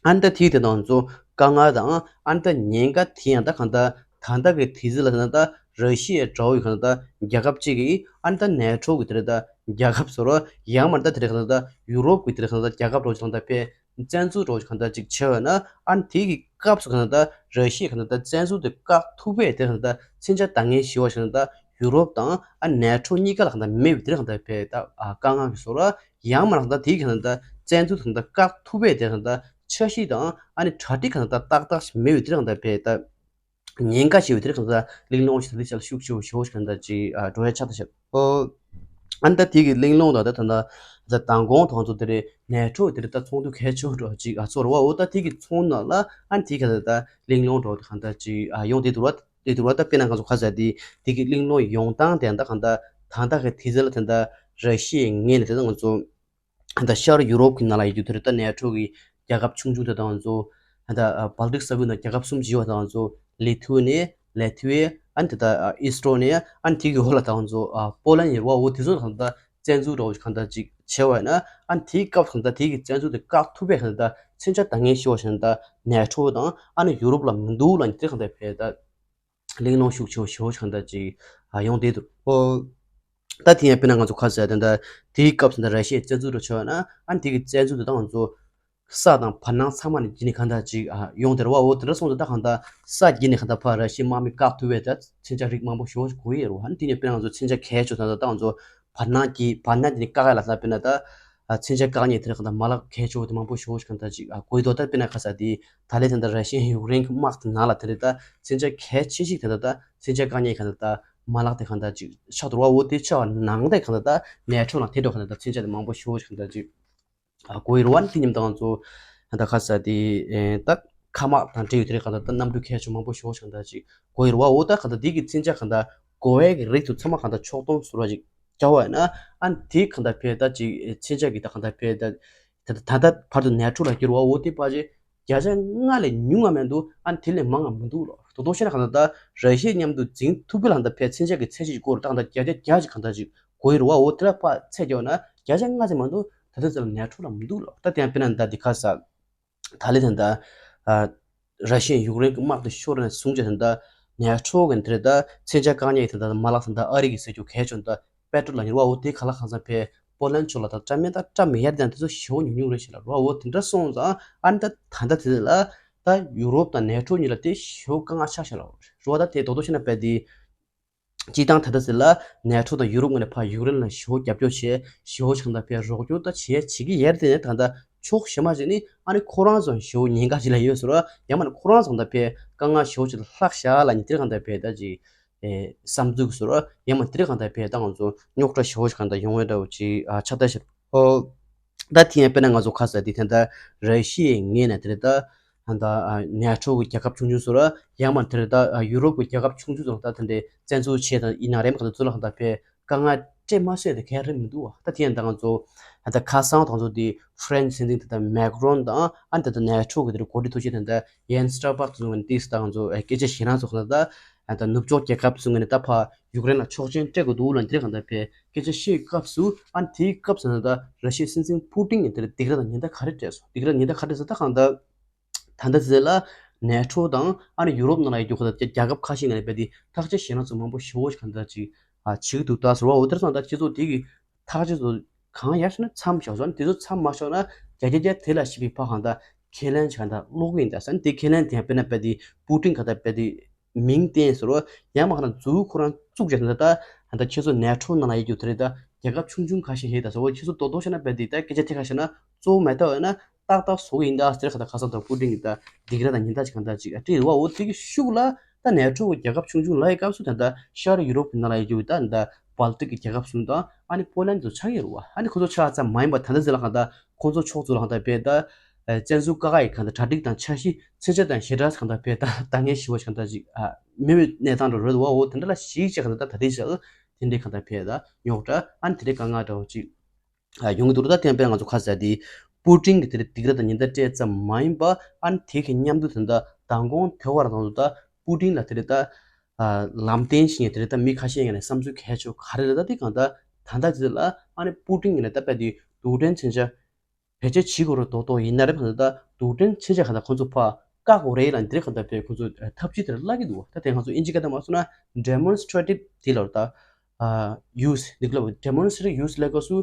ཨ་ནི་ད་དེའི་དེ་དང་ཚོ་དཀའ་ངལ་དང་ཨ་ནི་ད་ཉེན་ཁ་དེ་ཡང་ད་གང་ལྟར་ད་ལྟ་གི་དུས་ཚོད་ལ་ད་ད་ར་ཤི་ཡའི་དགྲ་བོ་ཡི་གང་ལྟར་ད་རྒྱལ་ཁབ་གཅིག་གིས་ཨ་ནི་ད་ནེ་ཊོ་གི་དེ་རེད་ད་རྒྱལ་ཁབ་ཟེར་ར་ཡང་མ་ད་དེ་རེད་གང་ལྟར་ད་ཡུ་རོབ་གི་དེ་རེད་གང་ལྟར་ད་རྒྱལ་ཁབ་འདྲ་བོ་ཞིག་གང་ལྟར་ཕེ། བཙན་འཛུལ་འདྲ་བོ་ཞིག་གང་ལྟར་ཅིག་བྱས་པ་ན་ཨ་ནི་དེ་གི་སྐབས་སུ་གང་ལྟར་ར་ཤི་ཡ་གང་ལྟར་བཙན་འཛུལ་དེ་བཀག་ཐུབ་པའི་དེ་གང་ལྟར་མཚོན་ཆ་འདང་ངེས་ཞེ་པོ་ཞིག་གང་ལྟར་ཡུ་རོབ་དང་ཨ་ནེ་ཊོ་གཉིས་ཀ་ལ་གང་ལྟར་མེད་པའི་དེ་གང་ལྟར་བས་ད་ཨ་དཀའ་ངལ་གྱི་བཟོ་འདྲ་ཡང་མ་གང་ལྟར་དེ་གི་གང་ལྟར་བཙན་འཛུལ་དེ་གང་ལྟར་བཀག་ཐུབ་པའི་དེ་གང་ལྟར་འཆར་གཞི་དང་ཨ་ནི་གྲ་སྒྲིག་གང་ལྟར་ཏག་ཏག་ཞིག་མེད་པའི་དེ་གང་ལྟར་བས་ད། ཉེན་ཁ་ཞེས་པའི་དེ་རིགས་གང་ལྟར་གླེང་སློང་ཞིག་ད་ལྟའི་ཆར་ལ་ཤུགས་ཆེ་བོ་ཞེ་པོ་ཞིག་གང་ལྟར་ཅིག་ཨ་འགྲོ་ཡ་ཆགས་ད་ཤག་ཨོ། ཨ་ནི་ད་དེ་གི་གླེང་སློང་དང་ད་ད་ད་མདང་དགོང་དང་ཚོ་དེ་རེད་ནེ་ཊོ་དེ་རེད་ད་ཚོགས་འདུ་གལ་ཆེ་བོ་འདྲ་ཅིག་ཨ་ཚོར་བ་འོ་ད་དེ་གི་ཚོགས་ནང་ལ་ཨ་ནི་དེ་ག་ད་ད་གླེང་སློང་འདྲ་བོ་དེ་གང་ལྟར་ཅིག་ཨ་ཡོང་དེ་འདུག་བ་དེ་འདུག་བ་ད་དཔེར་ན་ང་ཚོ་ཁ་ས་དེ་དེ་གི་གླེང་སློང་ཡོང་སྟངས་དེ་ད་གང་ལྟར་ད་ད་གི་དེ་ཚོ་ལ་ད་ད་ར་ཤི་ཡའི་ངོས་ནས་དེ་ད་ང་ཚོ། ད་ཤར་ཡུ་རོབ་ཀྱི་ནང་ལ་ཡོད་རྒྱུ་དེ་རེད། ད་ནེ་ཊོ་གི་རྒྱལ་ཁབ་ཆུང་ཆུང་དེ་དང་ཚོ། ད་སྦལ་ཏིག་ས་ཁུལ་ནང་རྒྱལ་ཁབ་གསུམ་བྱས་པ་དང་ཚོ་ལི་ཐུ་ནི་ལེ་ཐུ་ཨ་ནི་ད་ཨི་སི་ཊོ་ནི་ཨ་ནི་དེ་གི་འོག་ལ་དང་ཚོ་པོ་ལན་ཡོད་པ་འོ་དེ་ཚོ་གང་ལྟར་བཙན་འཛུལ་འདྲ་བོ་གང་ལྟར་ཅིག་བྱས་པ་ཡིན་ན་ཨ་ནི་དེའི་སྐབས་གང་ལྟར་དེ་གི་བཙན་འཛུལ་དེ་བཀག་ཐུབ་པའི་གང་ལྟར་མཚོན་ཆ་འདང་ངེས་ཤེས་པ་ཞིག་ད་ནེ་ཊོ་དང་ཨ་ནི་ཡུ་རོབ་ལ་མི་འདུག་ལ་ནི་དེ་གང་ལྟར་བས་ད། གླེང་སློང་ཤུགས་ཆེ་བོ་ཞེ་པོ་ཞིག་གང་ལྟར་ཅིག་ཡོང་བསྡད་འདུག་ཨོ། ད་དེ་ཡང་དཔེར་ན་ང་ཚོ་ཁ་ཟས་དེ་འདྲ་དེའི་སྐབས་སུ་འདི་ར་ཤི་ཡའི་བཙན་འཛུལ་འདྲ་བྱུང་བ་ན་ཨ་ནི་དེ་གི་བཙན་འཛུལ་དེ་དག་ང་ཚོ་ས་དང་བར་སྣང་ཚང་མ་ནས་བརྒྱུད་ནས་གང་ལྟར་ཅིག་ཡོང་བསྡད་རེད་བ། འོ་དེ་འདྲ་སོང་ཙང་ད་གང་ལྟར་ས་བརྒྱུད་ནས་གང་ལྟར་ཕར་ར་ཤི་ཡའི་དམག་མི་བཀག་ཐུབ་པའི་ད་མཚོན་ཆ་རིགས་མང་པོ་ཞེ་པོ་ཞིག་དགོས་ཡོད་རེད་བ། ཨ་ནི་དེ་ནས་དཔེར་ན་ང་ཚོ་མཚོན་ཆ་གལ་ཆེ་ད་ད་ང་ཚོ་བར་སྣང་གི་བར་སྣང་དེ་ནས་བཀག་ཡ་ལ་ད་དཔེར་ན་ད། ཨ་མཚོན་ཆ་བཀག་མཁན་དེ་རིགས་གང་ལྟར་མ་ལག་གལ་ཆེ་བོ་དེ་མང་པོ་ཞེ་པོ་ཞིག་གང་ལྟར་ཅིག་ཨ་དགོས་འདུག་ད་དཔེར་ན་ཁ་ས་དེ་ད་ལན་དེ་འདྲ་ར་ཤི་ཡ་ཡུཀ་རེན་གྱི་དམག་དེ་ནང་ལ་དེ་རེད་ད་མཚོན་ཆ་གལ་ཆེ་ཞིག་དེ་འདྲ་ད་མཚོན་ཆ་བཀག་མཁན་གང་ལྟར་ད་མ་ལག་དེ་གང་ལྟར་ཅིག་ཆགས་འདུག་བ། འོ་དེ་ཆགས་པ་ནང་དེ་གང་ལྟར་ད་ནེ་ཊོ་ནང་དེ་འདྲ་གང་ལྟར་ད་མཚོན་ཆ་དེ་མང་པོ་ཞེ་པོ་ཞིག་གང་ལྟར་ཅིག་ཨ་དགོས་ཡོད་རེད་བ། དེ་མཉམ་དུ་ང་ཚོ་ད་ཁ་ས་དེ་ད་མཁའ་དམག་དང་འབྲེལ་ཡོད་དེ་རིགས་གང་ལྟར་ད་གནམ་གྲུ་གལ་ཆེ་མང་པོ་ཞེ་པོ་ཞིག་གང་ལྟར་ཅིག་དགོས་ཡོད་རེད་བ། འོ་ད་གང་ལྟར་དེ་གི་མཚོན་ཆ་གང་ལྟར་དགོས་ཡས་ཀྱི་རིགས་དེ་ཚང་མ་གང་ལྟར་ཕྱོགས་སྡོམ་བཟོ་འདྲ་ཅིག་རྒྱག་པ་ཡིན་ན་ཨ་ནི་དེ་གང་ལྟར་ཕེ་ད་ཅིག་མཚོན་ཆ་གི་ད་གང་ལྟར་ཕེ་ད་ད་ད་ད་བར་དུ་ནེ་ཊོ་ལ་འགྱུར་བ་འོ་དེ་ཕལ་ཆེར་བརྒྱ་ཆ་ལྔ་ལས་ཉུང་བ་མི་འདུག་ཨ་ནི་དེ་ལས་མང་བ་མི་འདུག་ལོ། དོ་དོ་བཤད་ན་གང་ལྟར་ད་ར་ཤི་ཡ་མཉམ་དུ་འཛིང་ཐུབ་པའི་ལ་གང་ལྟར་ཕེ་མཚོན་ཆ་གི་ཚད་གཞི་ཞིག་སྐོར་ད་གང་ལྟར་བརྒྱ་ཆ་བརྒྱ་ཞིག་གང་ལྟར་ཅིག་དགོས་ཡོད་རེད་བ། འོ་དེ་ལ་ཕར་ཚད་རྒྱག་པ་ན་བརྒྱ་ཆ་ལྔ་ཙམ་མ་གཏོགས་ད་ལྟ་ཚོད་ལ་ནེ་ཊོ་ལ་མི་འདུག་ལོ། ད་དེ་ཡང་དཔེར་ན་ད་འདི་ཁ་ས། ད་ལི་དང་ད། ཨ། ར་ཤི་ཡ་ཡུཀ་རེན་གྱི་དམག་དེ་ཤོར་ནས་བཟུང་བྱས་ད་ནེ་ཊོ་གི་དེ་རེད་ད་མཚོན་ཆ་བཀག་ཉར་ཡི་དེ་ད་མ་ལག་དེ་ད་ཨ་རི་གི་ཟེར་རྒྱུ་གལ་ཆེ་ད་པེ་ཊོལ་ལ་ཉེར་བ་འོ་དེ་ག་ལ་གང་ས་ཕེ་པོ་ལན་ཕྱོགས་ལ་ད་བཀྲམ་མེད་ད་བཀྲམ་མེད་ཡར་དེ་དེ་ཚོ་ཞེ་པོ་ཉུང་ཉུང་རེད་ཤག་ལ་རོ། འོ་དེ་འདྲ་སོང་ཙང་ཨ་ནི་ད་ད་ལྟ་དེ་ལ་ད་ཡུ་རོབ་དང་ནེ་ཊོ་གཉིས་ལ་དེ་ཞེ་པོ་དཀའ་ངལ་ཆགས་ཤག་ལ་རོ། ད་དེ་རྡོག་རྡོག་བཤད་ན་པེ་དེ། སྤྱིར་བཏང་ད་ལྟ་ཟེར་ལ་ནེ་ཊོ་དང་ཡུ་རོབ་ངོས་ནས་ཕར་ཡུཀ་རེན་ལ་ཞེ་པོ་རྒྱབ་སྐྱོར་བྱས་ཞེ་པོ་ཞིག་གང་ལྟར་ཕར་རོགས་སྐྱོར་ད་བྱས་བྱེད་ཀྱི་ཡོད་རེད་དེ་ནས་ད་ལྟ་ཕྱོགས་གཞན་མ་ཞིག་ནི་ཨ་ནི་ཁོ་རང་ཚོ་ཞེ་པོ་ཉེན་ཁ་ཞིག་ལ་ཡོད་ཟེར་བ་ཡང་མིན་ན་ཁོ་རང་ཚོ་ད་ཕར་དཀའ་ངལ་ཞེ་པོ་ཞིག་ལ་ལྷག་བཞག་ལ་ནི་དེར་གང་ལྟར་ཕར་ད་ཅིག་ཨེ་བསམ་ཚུལ་ཟེར་བ་ཡང་མིན་དེར་གང་ལྟར་ཕར་ད་ང་ཚོ་རྙོག་དྲ་ཞེ་པོ་ཞིག་གང་ལྟར་ཡོང་བའི་འདྲ་བོ་ཅིག་ཨ་ཆགས་ད་ཤར་ཨོ། ད་དེ་ཡང་དཔེར་ན་ང་ཚོ་ཁ་ས་དེ་ད་ལྟ་ར་ཤི་ཡའི་ངོས་ནས་དེར་ད། ད་ནེ་ཊོ་གི་རྒྱལ་ཁབ་ཆུང་ཆུང་ཚོ་ལ་ཡང་མ་དེར་ད་ཡུ་རོབ་ཀྱི་རྒྱལ་ཁབ་ཆུང་ཆུང་ཚོ་ལ་ད་དེ་འདྲའི་བཙན་འཛུལ་བྱས་དང་ཡིན་ན་རེམ་ག་ཚོ་ལ་གང་ལྟར་ཕར་དཀའ་ངལ་སྤྲད་མ་སྲིད་དེ་གལ་རེད་མི་འདུག་བ། ད་དེ་ཡང་ད་ང་ཚོ་ད་ཁ་སང་དང་ཚོ་དེ་ཧྥ་རན་སི་སྲིད་འཛིན་དེ་ད་མེག་རོན་དང་ཨ་ད་ད་ནེ་ཊོ་གི་དེར་འགོ་ཁྲིད་ཐུག་ཆེད་དེ་ད་ཡན་སི་སྟོལ་པར་ཚོ་ངོས་ནས་ད་ང་ཚོ་སྐད་ཆ་བཤད་ན་ཚོ་གང་ལྟར་ད་ད་ནུབ་ཕྱོགས་རྒྱལ་ཁབ་ཚོ་ངོས་ནས་ད་ཕར་ཡུཀ་རེན་ལ་ཆོག་མཆན་སྤྲད་དགོས་འདུག་ལ་དེ་གང་ལྟར་ཕར་སྐད་ཆ་བཤད་སྐབས་སུ་ཨ་དེའི་སྐབས་སུ་ད་ད་ར་ཤི་ཡའི་སྲིད་འཛིན་པུ་ཏིན་ངོས་དེར་སྡིགས་ར་དང་ཉེན་བརྡ་ག་རེ་སྤྲད་སོང་། སྡིགས་ར་ཉེན་བརྡ་ག་རེ་སྤྲད་ཟེར་ད་གང་ལྟར། ད་ལྟ་ཚེ་ལ་ནེ་ཊོ་དང་ཨ་ནི་ཡུ་རོབ་ནང་ལ་ཡོད་རྒྱུ་ཁོ་ད་རྒྱལ་ཁབ་ཁ་ཤས་ནང་ལ་བས་ཏེ་ཐག་གཅོད་བྱེད་ན་ཚོ་མང་པོ་ཞེ་པོ་ཞིག་གང་ལྟར་ཅིག་ཨ་བྱེད་ཀྱི་འདུག་ད་ཟེར་བ། འོ་དེར་སོང་ད་སྤྱི་ཚོགས་དེ་གི་ཐག་གཅོད་ཚོ་གང་ཡར་ཤོར་ན་མཚམས་བཞག་སོང་། དེ་ཚོ་མཚམས་མ་བཞག་ན་བརྒྱ་ཆ་བརྒྱ་དེ་ལ་ཞིབ་པའི་ཕ་གང་ལྟར་ཁས་ལེན་བྱེད་གང་ལྟར་ཀློག་གི་ཡིན་ད་ཟེར། དེ་ཁས་ལེན་དེ་ཡང་དཔེར་ན་བས་ཏེ་པུ་ཏིན་ག་ད་བས་ཏེ་མིང་བསྟན་ཟེར་བ་ཡང་མ་གང་ལྟར་མཛུབ་ཁོ་རང་བཙུགས་བྱས་ད་ད་ད་ཁྱེད་ཚོ་ནེ་ཊོ་ནང་ལ་ཡོད་རྒྱུ་དེ་རེད། ད་རྒྱལ་ཁབ་ཆུང་ཆུང་ཁ་ཤས་ཡོད་ད་ཟེར་བ། ཁྱེད་ཚོ་རྡོག་རྡོག་བཤད་ན་བས་ཏེ་ད་སྐད་ཆ་དེ་ཁ་བཤད་ན་གཙོ་བོ་མེད་ཐབས་ཡོད་ན། ཏག་ཏག་བཟོ་གི་ཡིན་ད་ཟེར་ག་ད་ཁ་སང་དང་པུ་ཏིན་གྱིས་ད་སྡིགས་ར་དང་ཉེན་བརྡ་ཅིག་གང་ལྟར་ཅིག་སྤྲད་ཡོད་པ། འོ་དེ་གི་ཤུགས་ལ་ད་ནེ་ཊོ་གི་རྒྱལ་ཁབ་ཆུང་ཆུང་ལ་ཡི་སྐབས་སུ་ད་ད་ཤར་ཡུ་རོབ་ཀྱི་ནང་ལ་ཡོད་རྒྱུ་ད་ད་ སྦལ་ཏིག་གི་རྒྱལ་ཁབ་གསུམ་དང་ཨ་ནི་པོ་ལན་ཚོ་ཆགས་ཀྱི་རེད་བ། ཨ་ནི་ཁོ་ཚོ་ཆགས་ཙམ་མ་ཡིན་པ་ད་ལྟ་ཟེར་ལ་གང་ལྟར་ཁོ་ཚོ་ཕྱོགས་ཚོ་ལ་གང་ལྟར་བས་ད་བཙན་འཛུལ་བཀག་ཡིག་གང་ལྟར་གྲ་སྒྲིག་དང་འཆར་གཞི་མཚོན་ཆ་དང་ཞེ་དྲག་གང་ལྟར་བས་ད་ད་ངས་ཞུ་བ་ཞིག་གང་ལྟར་ཅིག་མི་མེད་གནས་སྟངས་འགྲོ་རེད་བ། འོ་དེ་འདྲ་ལ་ཞིག་ཅིག་གང་ལྟར་ད་ད་ལྟའི་ཆར་དེ་འདྲའི་གང་ལྟར་བས་ད་རྙོག་དྲ་ཨ་ནི་དེ་འདྲའི་དཀའ་ངལ་འདྲ་བོ་ཅིག་ཡོང་གི་འདུག་ད་དེ་ཡང་དཔེར་ན་ང་ཚོ་ཁ་ཟེར་དེ་པུ་ཏིན་གྱི་དེ་རེད་སྡིགས་ར་དང་ཉེན་བརྡ་སྤྲད་ཙམ་མ་ཡིན་པ་ཨ་ནི་དེ་གི་མཉམ་དུ་དེ་འདྲ་མདང་དགོང་དེ་བར་དང་ད་པུ་ཏིན་ལ་དེ་རེད་ད་ལམ་སྟོན་བྱེད་མཁན་དེ་རེད་ད་མི་ཁ་ཤས་ཀྱིས་ནས་བསམ་ཚུལ་གལ་ཆེ་བ་ག་རེ་རེད་ད་དེ་གང་ལྟར་ད་ལྟ་དེ་ལ་ཨ་ནི་པུ་ཏིན་གྱིས་ནས་ད་དཔེ་དེ་རྡུལ་ཕྲན་མཚོན་ཆ་བེད་སྤྱོད་བྱེད་དགོས་རེད་མདོག་མདོག་ཡིན་ན་རེད་གང་ལྟར་ད་རྡུལ་ཕྲན་མཚོན་ཆ་གང་ལྟར་ཁོང་ཚོ་ཕར་བཀག་དགོས་རེད་ལ་འདིར་གང་ལྟར་བས་ཁོང་ཚོ་ཐབས་ཇུས་དེ་ལ་བརླག་གི་འདུག་ད་དེ་ང་ཚོ་ཨིན་ཇི་སྐད་དུ་མ་སོང་ན་demonstrative དེ་ལ་ད་use འདི་ལ་demonstrative use ལ་སྐབས་སུ་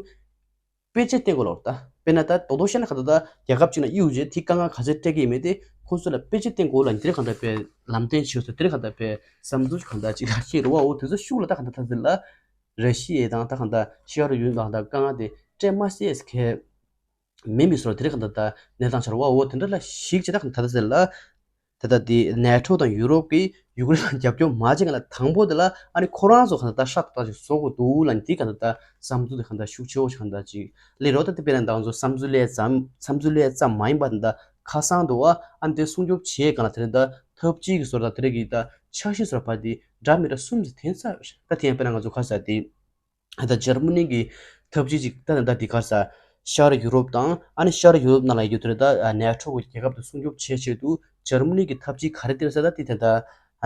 དཔེ་ཆ་བསྟན་དགོས་ལ། ད་དཔེར་ན་ད་རྡོག་རྡོག་བཤད་ན་ག་ད་ད་རྒྱལ་ཁབ་ཅིག་ན་གཡུག་རྗེས་དེ་དཀའ་ངལ་ག་ཚད་སྤྲད་ཀྱི་ཡིན་མེད་དེ་ཁོ་ཚོ་ལ་དཔེ་ཆ་བསྟན་དགོས་ལ་འདིར་གང་ལྟར་བས་ལམ་སྟོན་བྱེད་ས་དེར་གང་ལྟར་བས་བསམ་ཚུལ་གང་ལྟར་ཅིག་ལ་ཤེས་རུ་བ་འོ་དེ་ཚོ་ཤུགས་ལ་ད་གང་ལྟར་ད་ཟེར་ལ། ར་ཤི་ཡ་དང་ད་གང་ལྟར་ཤར་ཡུལ་དང་ད་དཀའ་ངལ་དེ་སྤྲད་མ་སྲིད་ཁེ་མེད་མི་སོར་དེར་གང་ལྟར་ད་གནས་སྟངས་ཆར་བ་འོ་དེ་འདྲ་ལ་ཞིག་ཅེ་ད་གང་ལྟར་ད་ཟེར་ལ། ད་ལྟ་དེ་ནེ་ཊོ་དང་ཡུ་རོབ་ཀྱིས་ཡུཀ་རེན་ལ་རྒྱབ་སྐྱོར་མ་བྱེད་མཁན་ལ་དང་པོ་དེ་ལ་ཨ་ནི་ཁོ་རང་ཚོ་གང་ལྟར་ཤ་ཏག་ཏག་ཅིག་བཟོ་དགོས་འདུག་ལ་འདི་གང་ལྟར་བསམ་ཚུལ་དེ་གང་ལྟར་ཤུགས་ཆེ་བོ་ཞིག་གང་ལྟར་ཅིག་ལས་རོགས་ད་དེ་དཔེར་ན་ང་ཚོ་བསམ་ཚུལ་ལས་ཙམ་བསམ་ཚུལ་ལས་ཙམ་མ་ཡིན་པ་དེ་འདྲ་ཁ་སང་དུ་ཨ་ཨ་ནི་དེ་སྲུང་སྐྱོབ་བྱེད་གང་ལ་དེ་རིང་ད་ཐབས་ཇུས་ཀྱི་བཟོ་ལ་དེ་རིང་གི་ད་འཆར་གཞི་བཟོ་བ་དེ་འདྲ་མི་འདྲ་གསུམ་ཙམ་འཐེན་ཚར། ད་དེ་ཡང་དཔེར་ན་ང་ཚོ་ཁ་ས་དེ། ད་འཇར་མ་ནི་གི་ཐབས་ཇུས་ཅིག་ད་ད་འདི་ག་ས་ཤར་ཡུ་རོབ་དང་ཨ་ནི་ཤར་ཡུ་རོབ་ནང་ལ་ཡོད་དུས་ད་ནེ་ཊོ་གི་རྒྱལ་ཁབ་དེ་སྲུང་སྐྱོབ་བྱེད་ཆེད་དུ་འཇར་མ་ནི་གི་ཐབས་ཇུས་ག་རེ་སྟེར་ས་ད་དེ་ད་ད་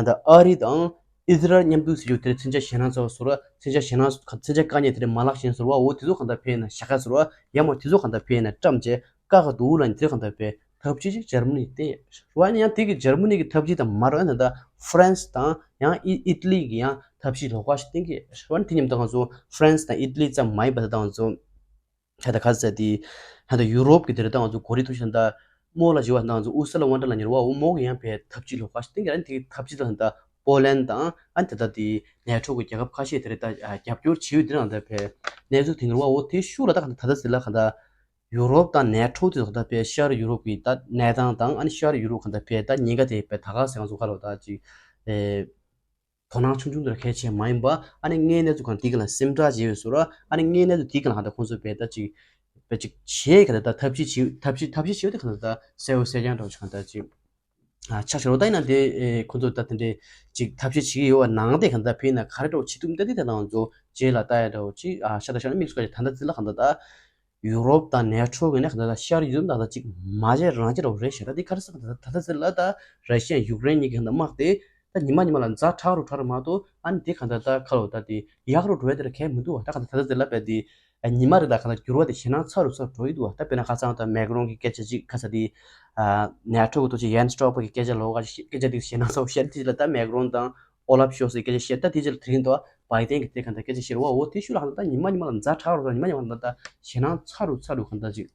ཨ་རི་དང་ཨི་ཟི་རལ་མཉམ་དུ་ཟེར་རྒྱུ་དེ་མཚོན་ཆ་ཞེད་སྣང་ཚ་བ་བཟོ་ར་མཚོན་ཆ་ཞེད་སྣང་མཚོན་ཆ་དཀའ་ཉེན་དེ་མ་ལག་ཞན་བཟོ་བ་འོ་དེ་ཚོ་གང་ལྟར་ཕན་ན་ཞག་ག་བཟོ་བ་ཡ་མོ་དེ་ཚོ་གང་ལྟར་ཕན་ན་བཀྲམ་བྱས་བཀག་ག་འདུག་ལ་འདིར་གང་ལྟར་ཕན། ཐབས་ཇུས་ཅིག་འཇར་མ་ནི་བསྟན་ཡོད། རེད་བ། ཡང་དེ་གི་འཇར་མ་ནི་གི་ཐབས་ཇུས་དང་མ་རེད་བ། ད་ལྟ་ཧྥ་རན་སི་དང་ཡང་ཨི་ཨི་ཏ་ལི་གི་ཡང་ཐབས་ཇུས་ལོགས་ཀ་ཞིག་བསྟན་གྱི་ཡོད། རེད་བ། དེ་མཉམ་དུ་ང་ཚོ་ཧྥ་རན་སི་དང་ཨི་ཏ་ལི་ཙམ་མ་ཡིན་པ་ད་ལྟ་ང་ཚོ་ད་ལྟ་ག་ཚོད་དེ་ད་ལྟ་ཡུ་རོབ་ཀྱི་དེ་རེད། ད་ང་ཚོ་གོ་རི་ཐུག་ཤ་ད་རྨོ་ལ་བཞི་བ་ད་ང་ཚོ་ཨུ་སུ་ལ་ཝན་ཏྲ་ལ་ཉེ་རུ་བ་འོ་མོ་གི་ཡང་བས་ཐབས་ཇུས་ལོགས་ཀ་ཞིག་བསྟན་གྱི་ཡོད། དེ་གི་ཐབས་ཇུས་ད་ད་པོ་ལན་དང་ཨ་ད་ལྟ་དེ་ནེ་ཊོ་གི་རྒྱལ་ཁབ་ཁ་ཤས་དེ་རེད། ད་རྒྱབ་སྐྱོར་བྱེད་ཡོད། དེ་རང་ད་བས་གནས་ཚུལ་དེ་ཉེ་རུ་བ་འོ་དེ་ཤུགས་ལ་ད་ག་ད་ད་ད་ཟེར་ལ་ག་ད། ཡུ་རོབ་དང་ནེ་ཊོ་དེ་ཚོ་ད་ཕལ་ཤར་ཡུ་རོབ་ཀྱི་ད་གནས་སྟངས་དང་ཨ་ནི་ཤར་ཡུ་རོབ་གང་ལྟར་ཕལ་ད་ཉེན་ཁ་དེ་ཕལ་ད་ག་ཟེར་ང་ཚོ་ག་ལོ་ད་ཅིག་ཨེ་དོ་སྣང་ཆུང་ཆུང་དེ་ལ་གལ་ཆེ་མ་ཡིན་པ་ཨ་ནི་དངོས་གནས་ཚུལ་གང་དེ་ག་ལ་སེམས་ཁྲལ་བྱེད་ཡོད་ཟེར་ར། ཨ་ནི་དངོས་གནས་ཚུལ་དེ་ག་ལ་གང་ལྟར་ཁོང་ཚོ་ཕལ་ད་ཅིག་ཕལ་ཅིག་བྱེད་ག་ད་ད་ཐབས་ཤེས་བྱེད་ཐབས་ཤེས་ཐབས་ཤེས་བྱེད་དེ་ག་ལ་ད་གསལ་བོ་གསལ་རྐྱང་འདྲ་བོ་ཅིག་གང་ལྟར་ཅིག་ཨ་ཆ་ཤར་བ་ད་ཡིན་ན་དེ་ཨེ་ཁོང་ཚོ་ད་དེ་འདྲའི་ཅིག་ཐབས་ཤེས་བྱེད་ཀྱི་ཡོད་པ་ནང་དེ་ག་ད་ཕལ་ན་ག་རེ་འདྲ་བོ་བྱེད་ཐུབ་ད་དེ་ད་ང་ཚོ་རྗེས་ལ་ལྟ་ཡ་འདྲ་བོ་ཅིག་ཨ་ཤ་ད་ཤ་ན་དམིགས་སུ་བཀར་ད་ད་ད་ད་ད། ཡུ་རོབ་དང་ནེ་ཊོ་གི་ནས་གང་ལྟར་ཤར་ཡུ་རོབ་དང་ད་ཅིག་མ་བྱས་རང་བྱས་རོགས་རེད་ཤག་ད་འདི་ག་རེ་ཟེར་གང་ལྟར་ད་ལྟ་ཟེར་ལ་ད་ར་ཤི་ཡ་ཡུཀ་རེན་གཉིས་ཀྱི་གང་ལྟར་དམག་དེ་ད་ཉི་མ་ཉི་མ་ལ་ཛ་དྲག་རུ་དྲག་རུ་མ་གཏོགས་ཨ་ནི་དེ་གང་ལྟར་ད་ཁ་ལོ་ད་དེ་ཡག་རུ་འགྲོ་ཡ་དེ་ར་གལ་མི་འདུག་བ། ད་གང་ལྟར་ད་ལྟ་ཟེར་ལ་བས་དེ་ཉི་མ་རེ་ད་གང་ལྟར་འགྱུར་བ་དེ་ཞེད་སྣང་ཚ་རུ་ཚ་རུ་འགྲོ་ཡི་འདུག་བ། ད་དཔེར་ན་ཁ་སང་ད་མེག་རོན་གྱི་སྐད་ཆ་ཅིག་ཁ་ས་དེ་ནེ་ཊོ་གི་ཐུག་ཆེ་ཡན་སི་སྟོལ་པར་གྱི་སྐད་ཆ་ལོགས་ཀ་སྐད་ཆ་དེ་ཞེད་སྣང་ཚ་བོ་བཤད་དེ་ལ་ད་མེག་རོན་དང་། ཨོ་ལབ་ཤོལ་ཚི་སྐད་ཆ་བཤད། ད་དེ་རྗེས་ལ་དེ་རིང་དུ་བའི་ཏན་གྱིས་དེ་གང་ལྟར་སྐད་ཆ་བཤད་རེད་བ། འོ་དེ་ཤུགས་ལ་གང་ལྟར་ཉི་མ་ཉི་མ་ལ་ཛ་དྲག་རུ་དང་ཉི་མ་ཉི་མ་ལ་ད་ཞེད་སྣང་ཚ་རུ་ཚ་རུ་གང་ལྟར་ཅིག་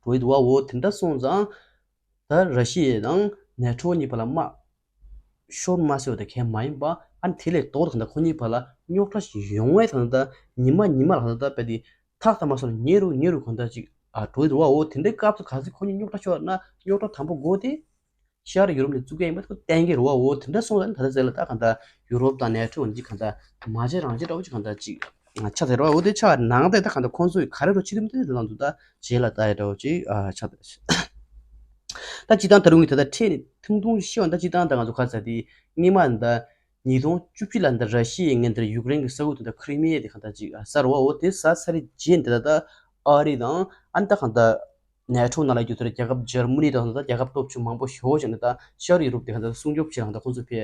འགྲོ་ཡི་འདུག་བ། འོ་དེ་འདྲ་སོང་ཙང་ད་ར་ཤི་ཡ་དང་ནེ་ཊོ་གཉིས་བར་ལ་དམག་ཤོར་མ་སོང་བ་དེ་གང་མ་ཡིན་པ་ཨ་ནི་དེ་ལས་ལྡོག་ཏུ་གང་ལྟར་ཁོ་གཉིས་བར་ལ་རྙོག་དྲ་ཞིག་ཡོང་བས་གང་ལྟར་ཉི་མ་ཉི་མ་ལ་གང་ལྟར་དཔེ་དེ་ཐག་ཐག་མ་སོང་ཉེ་རུ་ཉེ་རུ་གང་ལྟར་ཅིག་ཨ་འགྲོ་ཡི་འདུག་བ། འོ་དེ་འདྲའི་སྐབས་སུ་ག་ཚོད་ཁོ་གཉིས་རྙོག་དྲ་ཤོར་ན་རྙོག་དྲ་དང་པོ་འགོ་དེ། ཤར་ཡུ་རོབ་ནས་བཙུགས་མཁན་ཡིན་པ་ཁོ་གཏན་འཁེལ་རེད་བ། འོ་དེ་འདྲ་སོང་ཙང་ད་ལྟ་ཟེར་ལ་ད་གང་ལྟར་ཡུ་རོབ་དང་ནེ་ཊོ་འདི་གང་ལྟར་མ་བྱས་རང་བྱས་འདྲ་བོ་ཅིག་གང་ལྟར་ཅིག་ཆགས་ཟེར་བ། འོ་དེ་ཆགས་ནང་དེ་ད་གང་ལྟར་ཁོང་ཚོས་ག་རེ་འགྲོ་བྱེད་ཐུབ་མི་འདུག་དེ་ལ་འདུག་ད་རྗེས་ལ་ལྟ་ཡ་འདྲ་བོ་ཅིག་ཆགས། ད་སྤྱིར་བཏང་ད་རུང་གི་ད་ལྟ་ཕྲད་ནས་ཐུང་ཐུང་ཤེས་བ། ད་སྤྱིར་བཏང་ད་ང་ཚོ་ག་ཚ་དེ་སྔས་མ་ད་ཉིས་སྟོང་བཅུ་བཞི་ལ་ད་ར་ཤི་ཡའི་ངན་དེར་ཡུཀ་རེན་གྱི་ས་ཁུལ་དེ་ད་ཁི་རི་མི་ཡ་དེ་གང་ལྟར་ཅིག་ཟེར་བ། འོ་དེ་ཟ་ཚར་རྗེས་འདི་ད་ད་ཨ་རི་དང་ཨ་ནི་ད་གང་ལྟར། ནེ་ཊོ་ནང་ལ་རྒྱུ་མཚན་རྒྱལ་ཁབ་འཇར་མ་ནི་དང་ད་རྒྱལ་ཁབ་སྟོབས་ཆུང་མང་པོ་ཞེ་པོ་ཞིག་ནི་ད་ཤར་ཡུ་རོབ་དེ་ག་ད་སྲུང་སྐྱོབ་བྱེད་ནང་ད་ཁོང་ཚོ་ཕའི་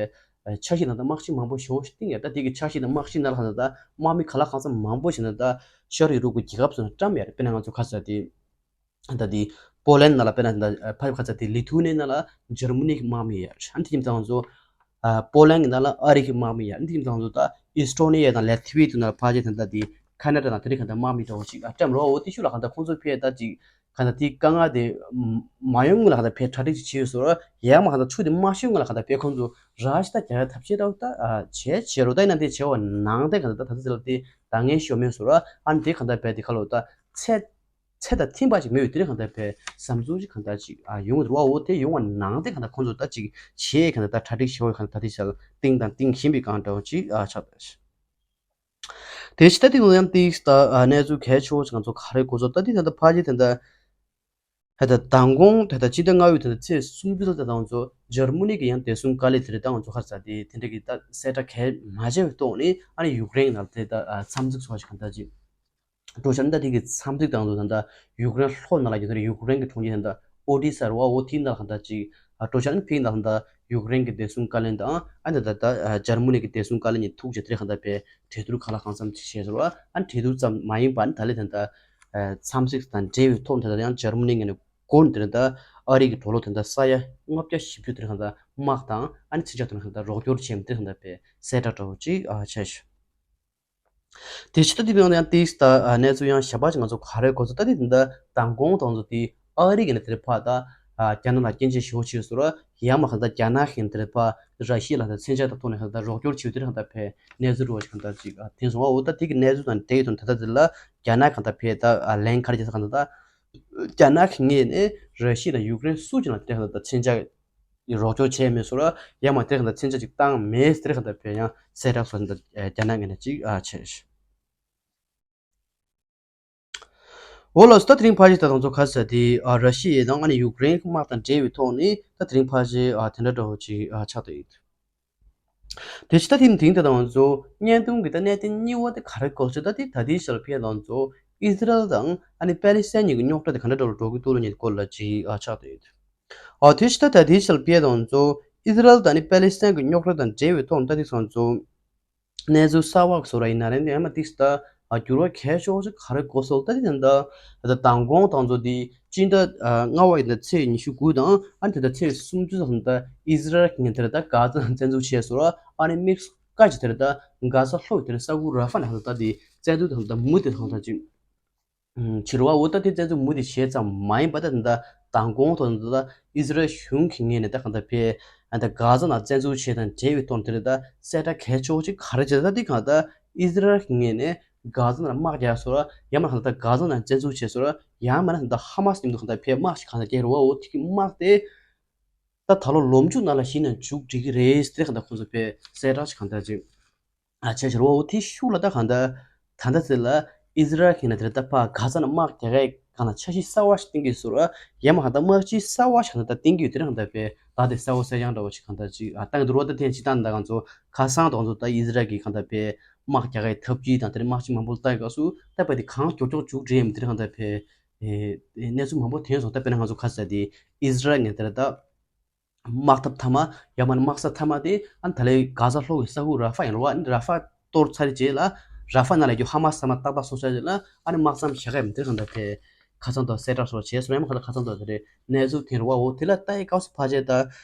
འཆར་གཞི་ནང་ད་དམག་ཤི་མང་པོ་ཞེ་པོ་ཞིག་བཏིང་ཡ། ད་དེ་གི་འཆར་གཞི་དང་དམག་ཤི་ནང་ལ་ད་དམག་མི་ག་ལ་གང་འཚམ་མང་པོ་ཞིག་ནི་ད་ཤར་ཡུ་རོབ་ཀྱི་རྒྱལ་ཁབ་ཚོ་ནས་བཀྲམ་ཡ་རེད། དཔེར་ན་ང་ཚོ་ཁ་ས་དེ་ད་དེ་པོ་ལན་ནང་ལ་དཔེར་ན་ད་ཕ་ཁ་ས་དེ་ལི་ཐུ་ནི་ནང་ལ་འཇར་མ་ནི་གི་དམག་མི་ཡ་རེད། ཨ་ནི་དེ་ཉིན་ད་ང་ཚོ་པོ་ལན་གྱི་ནང་ལ་ཨ་རི་གི་དམག་མི་ཡ། ཨ་ནི་དེ་ཉིན་ད་ང་ཚོ་ད་ཨི་སི་ཊོ་ནི་ཡ་དང་ལེ་ཐི་བི་ཡ་དེ་ནང་ལ་ཕ་ཅེ་དང་ད་དེ་ཁ་ན་ཌ་དང་དེ་རིགས་གང་ལྟར་དམག་མི་འདྲ་བོ་ཞིག་ཨ་བཀྲམ་རོགས། འོ་དེ་ཤུགས་ལ་གང་ལྟར་ཁོང་ཚོ་ཕའི་ད་ཅིག་གང་ལྟར་དེའི་དཀའ་ངལ་དེ་མ་ཡོང་སྔོན་ལ་གང་ལྟར་ཕའི་གྲ་སྒྲིག་ཅིག་བྱས་ཡོད་ཟེར་རོ། ཡང་མ་གང་ལྟར་ཆུ་དེ་མ་ཤོར་སྔོན་ལ་གང་ལྟར་ཕའི་ཁོང་ཚོ་ར་ཤི་ད་རྒྱག་ཡ་ཐབས་ཤེས་འདྲ་བོ་ད་བྱས་བྱས་རོ། ད་ཡིན་ན་དེ་བྱས་བ་ནང་དེ་གང་ལྟར་ད་ད་ཚེ་ལ་དེ་ད་ངས་ཤོ་མེད་ཟེར་རོ། ཨ་ནི་དེ་གང་ལྟར་ཕའི་དེ་ཁ་ལོ་ད་ཚད་ཚད་དང་མཐུན་པ་ཞིག་མེད་ཡོད་དེ་རིགས་གང་ལྟར་ཕའི་བསམ་ཚུལ་ཞིག་གང་ལྟར་ཅིག་ཡོང་གི་འདུག་བ། འོ་དེ་ཡོང་བ་ནང་དེ་གང་ལྟར་ཁོང་ཚོ་ད་ཅིག་བྱས་གང་ལྟར་ད་གྲ་སྒྲིག་བྱས་བ་གང་ལྟར་ད་དེ་ཆ་ལ་གཏིང་དང་གཏིང་ཞིམ་པའི་གང་འདྲ་བོ་ཅིག་ཆགས། དེ་ཕྱི་ད་དེ་ཡང་ཏིག་ད་གནས་ཚུལ་གལ་ཆེ་བོ་ཞིག་ང་ཚོ་ག་རེ་གོ་ཚོད་ད་དེ་ད་ད་ཕ་ཇི་ད་ད་ཧ་ད་མདང་དགོང་ད་ད་ཕྱི་ཟླ་ལྔ་པའི་ད་ད་ཚེས་སུམ་ཅུ་ད་ད་ང་ཚོ་འཇར་མ་ནི་གི་ཡང་བདེ་སྲུང་བཀའ་བློན་དེ་རེད་ད་ང་ཚོ་ཧ་ས་དེ་དེ་འདྲ་གི་ད་གསལ་བསྒྲགས་གལ་མ་བྱས་པའི་ཐོག་ནས་ཨ་ནི་ཡུཀ་རེན་ནང་དེ་ད་འཚམས་གཟིགས་སོགས་ཞིག་གང་ད་ཅིག་འགྲོ་བྱ་ནི་ད་དེ་གི་འཚམས་གཟིགས་དང་དུ་ད་ད་ཡུཀ་རེན་ལྷོ་ནང་ལ་ཡོད་ད་ཡུཀ་རེན་གི་གྲོང་ཁྱེར་ད་ད་ཨོ་ཌི་ས་རུ་བ་འོ་ཐིག་ནང་ལ་གང་ད་ཅིག་འགྲོ་བྱ་ནི་ཕིག་ནང་ད་ད་ཡུཀ་རེན་གི་བདེ་སྲུང་བཀའ་བློན་དང་ཨ་ནི་ད་ད་འཇར་མ་ནི་གི་བདེ་སྲུང་བཀའ་བློན་གཉིས་ཐུག་བྱས་དེ་རེད་གང་ད་པའི་གྲོས་བསྡུར་གང་ལ་གང་འཚམ་ཅིག་བྱས་ཟེར་བ་ཨ་ནི་གྲོས་བསྡུར་ཙམ་མ་ཡིན་པ་ནི་ད་ལེ་ད་ད་འཚམས་གཟིགས་དང་འབྲེལ་བའི་ཐོག་ནས་ད་ད་ཡང་འཇར་མ་ནི་ངོས་ནས་སྒོ་ནས་དེ་རིང་ད་ཨ་རི་གི་ཌོ་ལར་དེ་འདྲ་ས་ཡ་ལྔ་བརྒྱ་བཞི་བཅུ་དེ་རིང་ད་དམག་དང་ཨ་ནི་ཚན་ཆ་དེ་རིང་ད་རོགས་སྐྱོར་བྱས་མི་དེ་རིང་ད་པའི་གསལ་བསྒྲགས་འདྲ་བོ་ཅིག་ཨ་བྱས་ཤག་དེ་ཕྱི་ད་དེ་བས་ཡང་ཏིག་ད་གནས་ཚུལ་ཡང་ཞབས་པ་ཅིག་ང་ཚོ་ག་རེ་གོ་ཚོད་ད་དེ་དེ་འདྲ་མདང་དགོང་དང་ཚོ་དེ་ཨ་རི་གི་ནས་དེར་ཕ་ད་རྒྱ་ནག་ལ་སྐྱོན་བརྗོད་ཞུ་བ་ཅིག་ཟེར་བ་ཡང་མ་གང་ད་རྒྱ་ནག་གི་དེར་ཕ་ར་ཤི་ཡ་ལ་ད་མཚོན་ཆ་ད་ཐོག་ནས་གང་ད་རོགས་སྐྱོར་བྱེད་དེ་རིང་ད་པའི་གནས་ཚུལ་འདྲ་བོ་ཅིག་གང་ད་ཅིག་དེ་སོང་བ་འོ་ད་དེ་གི་གནས་ཚུལ་དང་འབྲེལ་ཡོད་དང་ད་ད་དེ་ལ་རྒྱ་ནག་གང་ད་པའི་ད་ལན་ག་རེ་བྱེད་ས་གང་ད་ད། རྒྱ་ནག་གི་ངོས་ནས་ར་ཤི་ཡ་དང་ཡུཀ་རེན་སུ་གཅིག་ལ་དེ་ལྟར་མཚོན་ཆ་རོགས་སྐྱོར་བྱས་མེད་སོང་ར་ཡང་མ་དེ་ལྟར་མཚོན་ཆ་ཅིག་བཏང་མེད་དེ་ལྟར་བས་ཡང་གསལ་བསྒྲགས་སོགས་རྒྱ་ནག་ངོས་ནས་ཅིག་ཨ་བྱས། འོ་ལགས་སོ་ད་དེ་རིང་ཕ་གི་ད་དང་ཚོ་ཁ་ས་དེ་ཨ་ར་ཤི་ཡ་དང་ཨ་ནི་ཡུཀ་རེན་གྱི་དམག་དང་འབྲེལ་བའི་ཐོག་ནས་ད་དེ་རིང་ཕ་གི་ཨ་དེ་འདྲ་འདྲ་བོ་ཅིག་ཨ་ཆགས་བསྡད་ཡོད། དེ་ཕྱི་ད་ཐེངས་དེང་དེ་དང་ང་ཚོ་བརྙན་ཐུང་གི་ད་གནད་དོན་གཉིས་པ་དེ་ག་རེ་གོ་ཚོད་ད་དེ་ད་ལྟའི་ཆར་ཕེ་དང་ང་ཚོ་ཨི་ཟི་རལ་དང་ཨ་ནི་པེ་ལི་སི་ཐན་གཉིས་ཀྱི་རྙོག་དྲ་དེ་ག་འདྲ་འདྲ་བོ་འགྲོ་གི་འདུག་ལ་ཉེ་སྐོར་ལ་ཅིག་ཨ་ཆགས་བསྡད་ཡོད། ཨ་དེ་ཕྱི་ད་ད་ལྟའི་ཆར་ཕེ་དང་ང་ཚོ་ཨི་ཟི་རལ་དང་ཨ་ནི་པེ་ལི་སི་ཐན་གྱི་རྙོག་དྲ་དང་འབྲེལ་བའི་ཐོག་ད་དེ་ཚོ་ང་ཚོ་གནས་ཚུལ་གསར་བ་བཟོ་ར་ཡིན་ན་རེད་ཡང་མ་ཏིག་ད་འགྱུར་བ་གལ་ཆེ་བོ་ཞིག་ག་རེ་གོ་སོང་ད་དེ་ད་ད་མདང་དགོང་དང་ཚོ་དེ་སྤྱི་ཟླ་ལྔ་པ་ཡིན་ད་ཚེས་ཉི་ཤུ་དགུ་དང་ཨ་ནི་དེ་ད་ཚེས་སུམ་ཅུ་ཙམ་ད་ཨི་ཟི་རལ་གྱི་ངན་དེ་ད་གྷ་ཛ་ནང་བཙན་འཛུལ་བྱས་སོང་ར་ཨ་ནི་དམིགས་སུ་བཀར་གྱི་དེ་ད་གྷ་ཛ་ལྷོ་ཡི་དེ་ས་ཁུལ་ར་ཧྥ་ནང་ད་དེ་བཙན་འཛུལ་དང་ད་མུ་དེ་དང་ད་ཅིག་ཕྱི་རུ་བ་འོ་ད་དེ་བཙན་འཛུལ་མུ་དེ་བྱས་ཙམ་མ་ཡིན་པ་ད་ད་མདང་དགོང་ཐོག་ད་ཨི་ཟི་རལ་གཞུང་གི་ངོས་ནས་ད་གང་ལྟར་ཕེ་ད་གྷ་ཛ་ནང་བཙན་འཛུལ་བྱས་དང་འབྲེལ་བའི་ཐོག་དེ་རེད་ད་གསལ་བསྒྲགས་གལ་ཆེ་བོ་ཅིག་ག་རེ་བྱས་ད་དེ་གང་ལྟར་ཨི་ཟི་རལ་གི་ངོས་ནས་གྷ་ཛ་ནང་དམག་རྒྱག་སོང་ར་ཡང་མ་གང་ལྟར་གྷ་ཛ་ནང་བཙན་འཛུལ་བྱས་སོང་ར་ཡང་མ་ན་ད་ཧ་མ་སི་མཉམ་དུ་གང་ལྟར་ཕེ་དམག་ཞིག་གང་ལྟར་རྒྱག་རུ་བ་འོ་དེ་གི་དམག་དེ། ད་ད་ལོ་ལོ་མཇུག་ནང་ལ་གཞི་ནས་མཇུག་སྒྲིལ་གྱི་རེད་ཟེར་གང་ལྟར་ཁོང་ཚོ་ཕེ་གསལ་བསྒྲགས་ཅིག་གང་ལྟར་ཅིག་ཨ་བྱས་ཕྱིར་འོ་དེ་ཤུགས་ལ་ད་གང་ལྟར་ད་ལྟ་ཚེ་ལ་ཨི་ཟི་རལ་གྱི་ནས་དེར་ད་ཕ་གྷ་ཛ་ནང་དམག་རྒྱག་གི་གང་ལ་འཆར་གཞི་གསར་བ་ཞིག་བཏིང་གི་ཟེར་བ་ཡང་མ་གང་ལྟར་དམག་སྤྱི་གསར་བ་ཞིག་གང་ལྟར་ད་བཏིང་གི་ཡོད་དེ་རེད་གང་ལྟར་ཕེ་ད་དེ་གསལ་བོ་གསལ་རྐྱང་འདྲ་བོ་ཞིག་གང་ལྟར་ཅིག་ཨ་བཏང་གི་འདུག་རོ། ད་ཐེངས་ཅིག་བཏང་ད་གང་ཚོ་ཁ་སང་དང་ཚོ་ད་ཨི་ཟི་རལ་གྱི་གང་ལྟར་ཕེ་དམག་རྒྱག་གི་ཐབས་ཇུས་དང་དེར་དམག་སྤྱི་མང་པོ་ལྟ་གི་སྐབས་སུ་ད་ཕ་དེ་གང་མགྱོགས་མགྱོགས་མཇུག་སྒྲིལ་ཡོད་མི་དེ་རེད་གང་ལྟར་ཕེ་གནས་ཚུལ་མང་པོ་ཐོན་སོང་། ད་དཔེར་ན་ང་ཚོ་ཁ་ས་དེ་ཨི་ཟི་རལ་ནས་དེར་ད་དམག་འཐབ་མཐའ་མ་ཡང་མིན་ན་དམག་ས་མཐའ་མ་དེ་ཨ་ནི་ད་ལོའི་གྷ་ཛ་ལྷོ་ཡི་ས་ཁུལ་ར་ཧྥ་ཡིན་རོ། ཨ་ནི་ར་ཧྥ་གཏོར་ཚར་རྗེས་ལ་ར་ཧྥ་ནང་ལ་རྒྱུ་ཧ་མ་སི་ཚང་མ་ཏག་ཏག་བཟོ་ཚར་རྗེས་ལ་ཨ་ནི་དམག་མཚམས་བཞག་ག་ཡིན་དེ་གང་ལྟར་ཕེ་ཁ་སང་དང་གསལ་བསྒྲགས་སོགས་བྱས་སོང་། ཡང་མིན་ན་ཁ་སང་དང་དེ་རེད་གནས་ཚུལ་ཐོན་རོ་བ་འོ་དེ་ལ་ལྟ་ཡི་སྐབས་སུ་ཕལ་ཆེར་ད་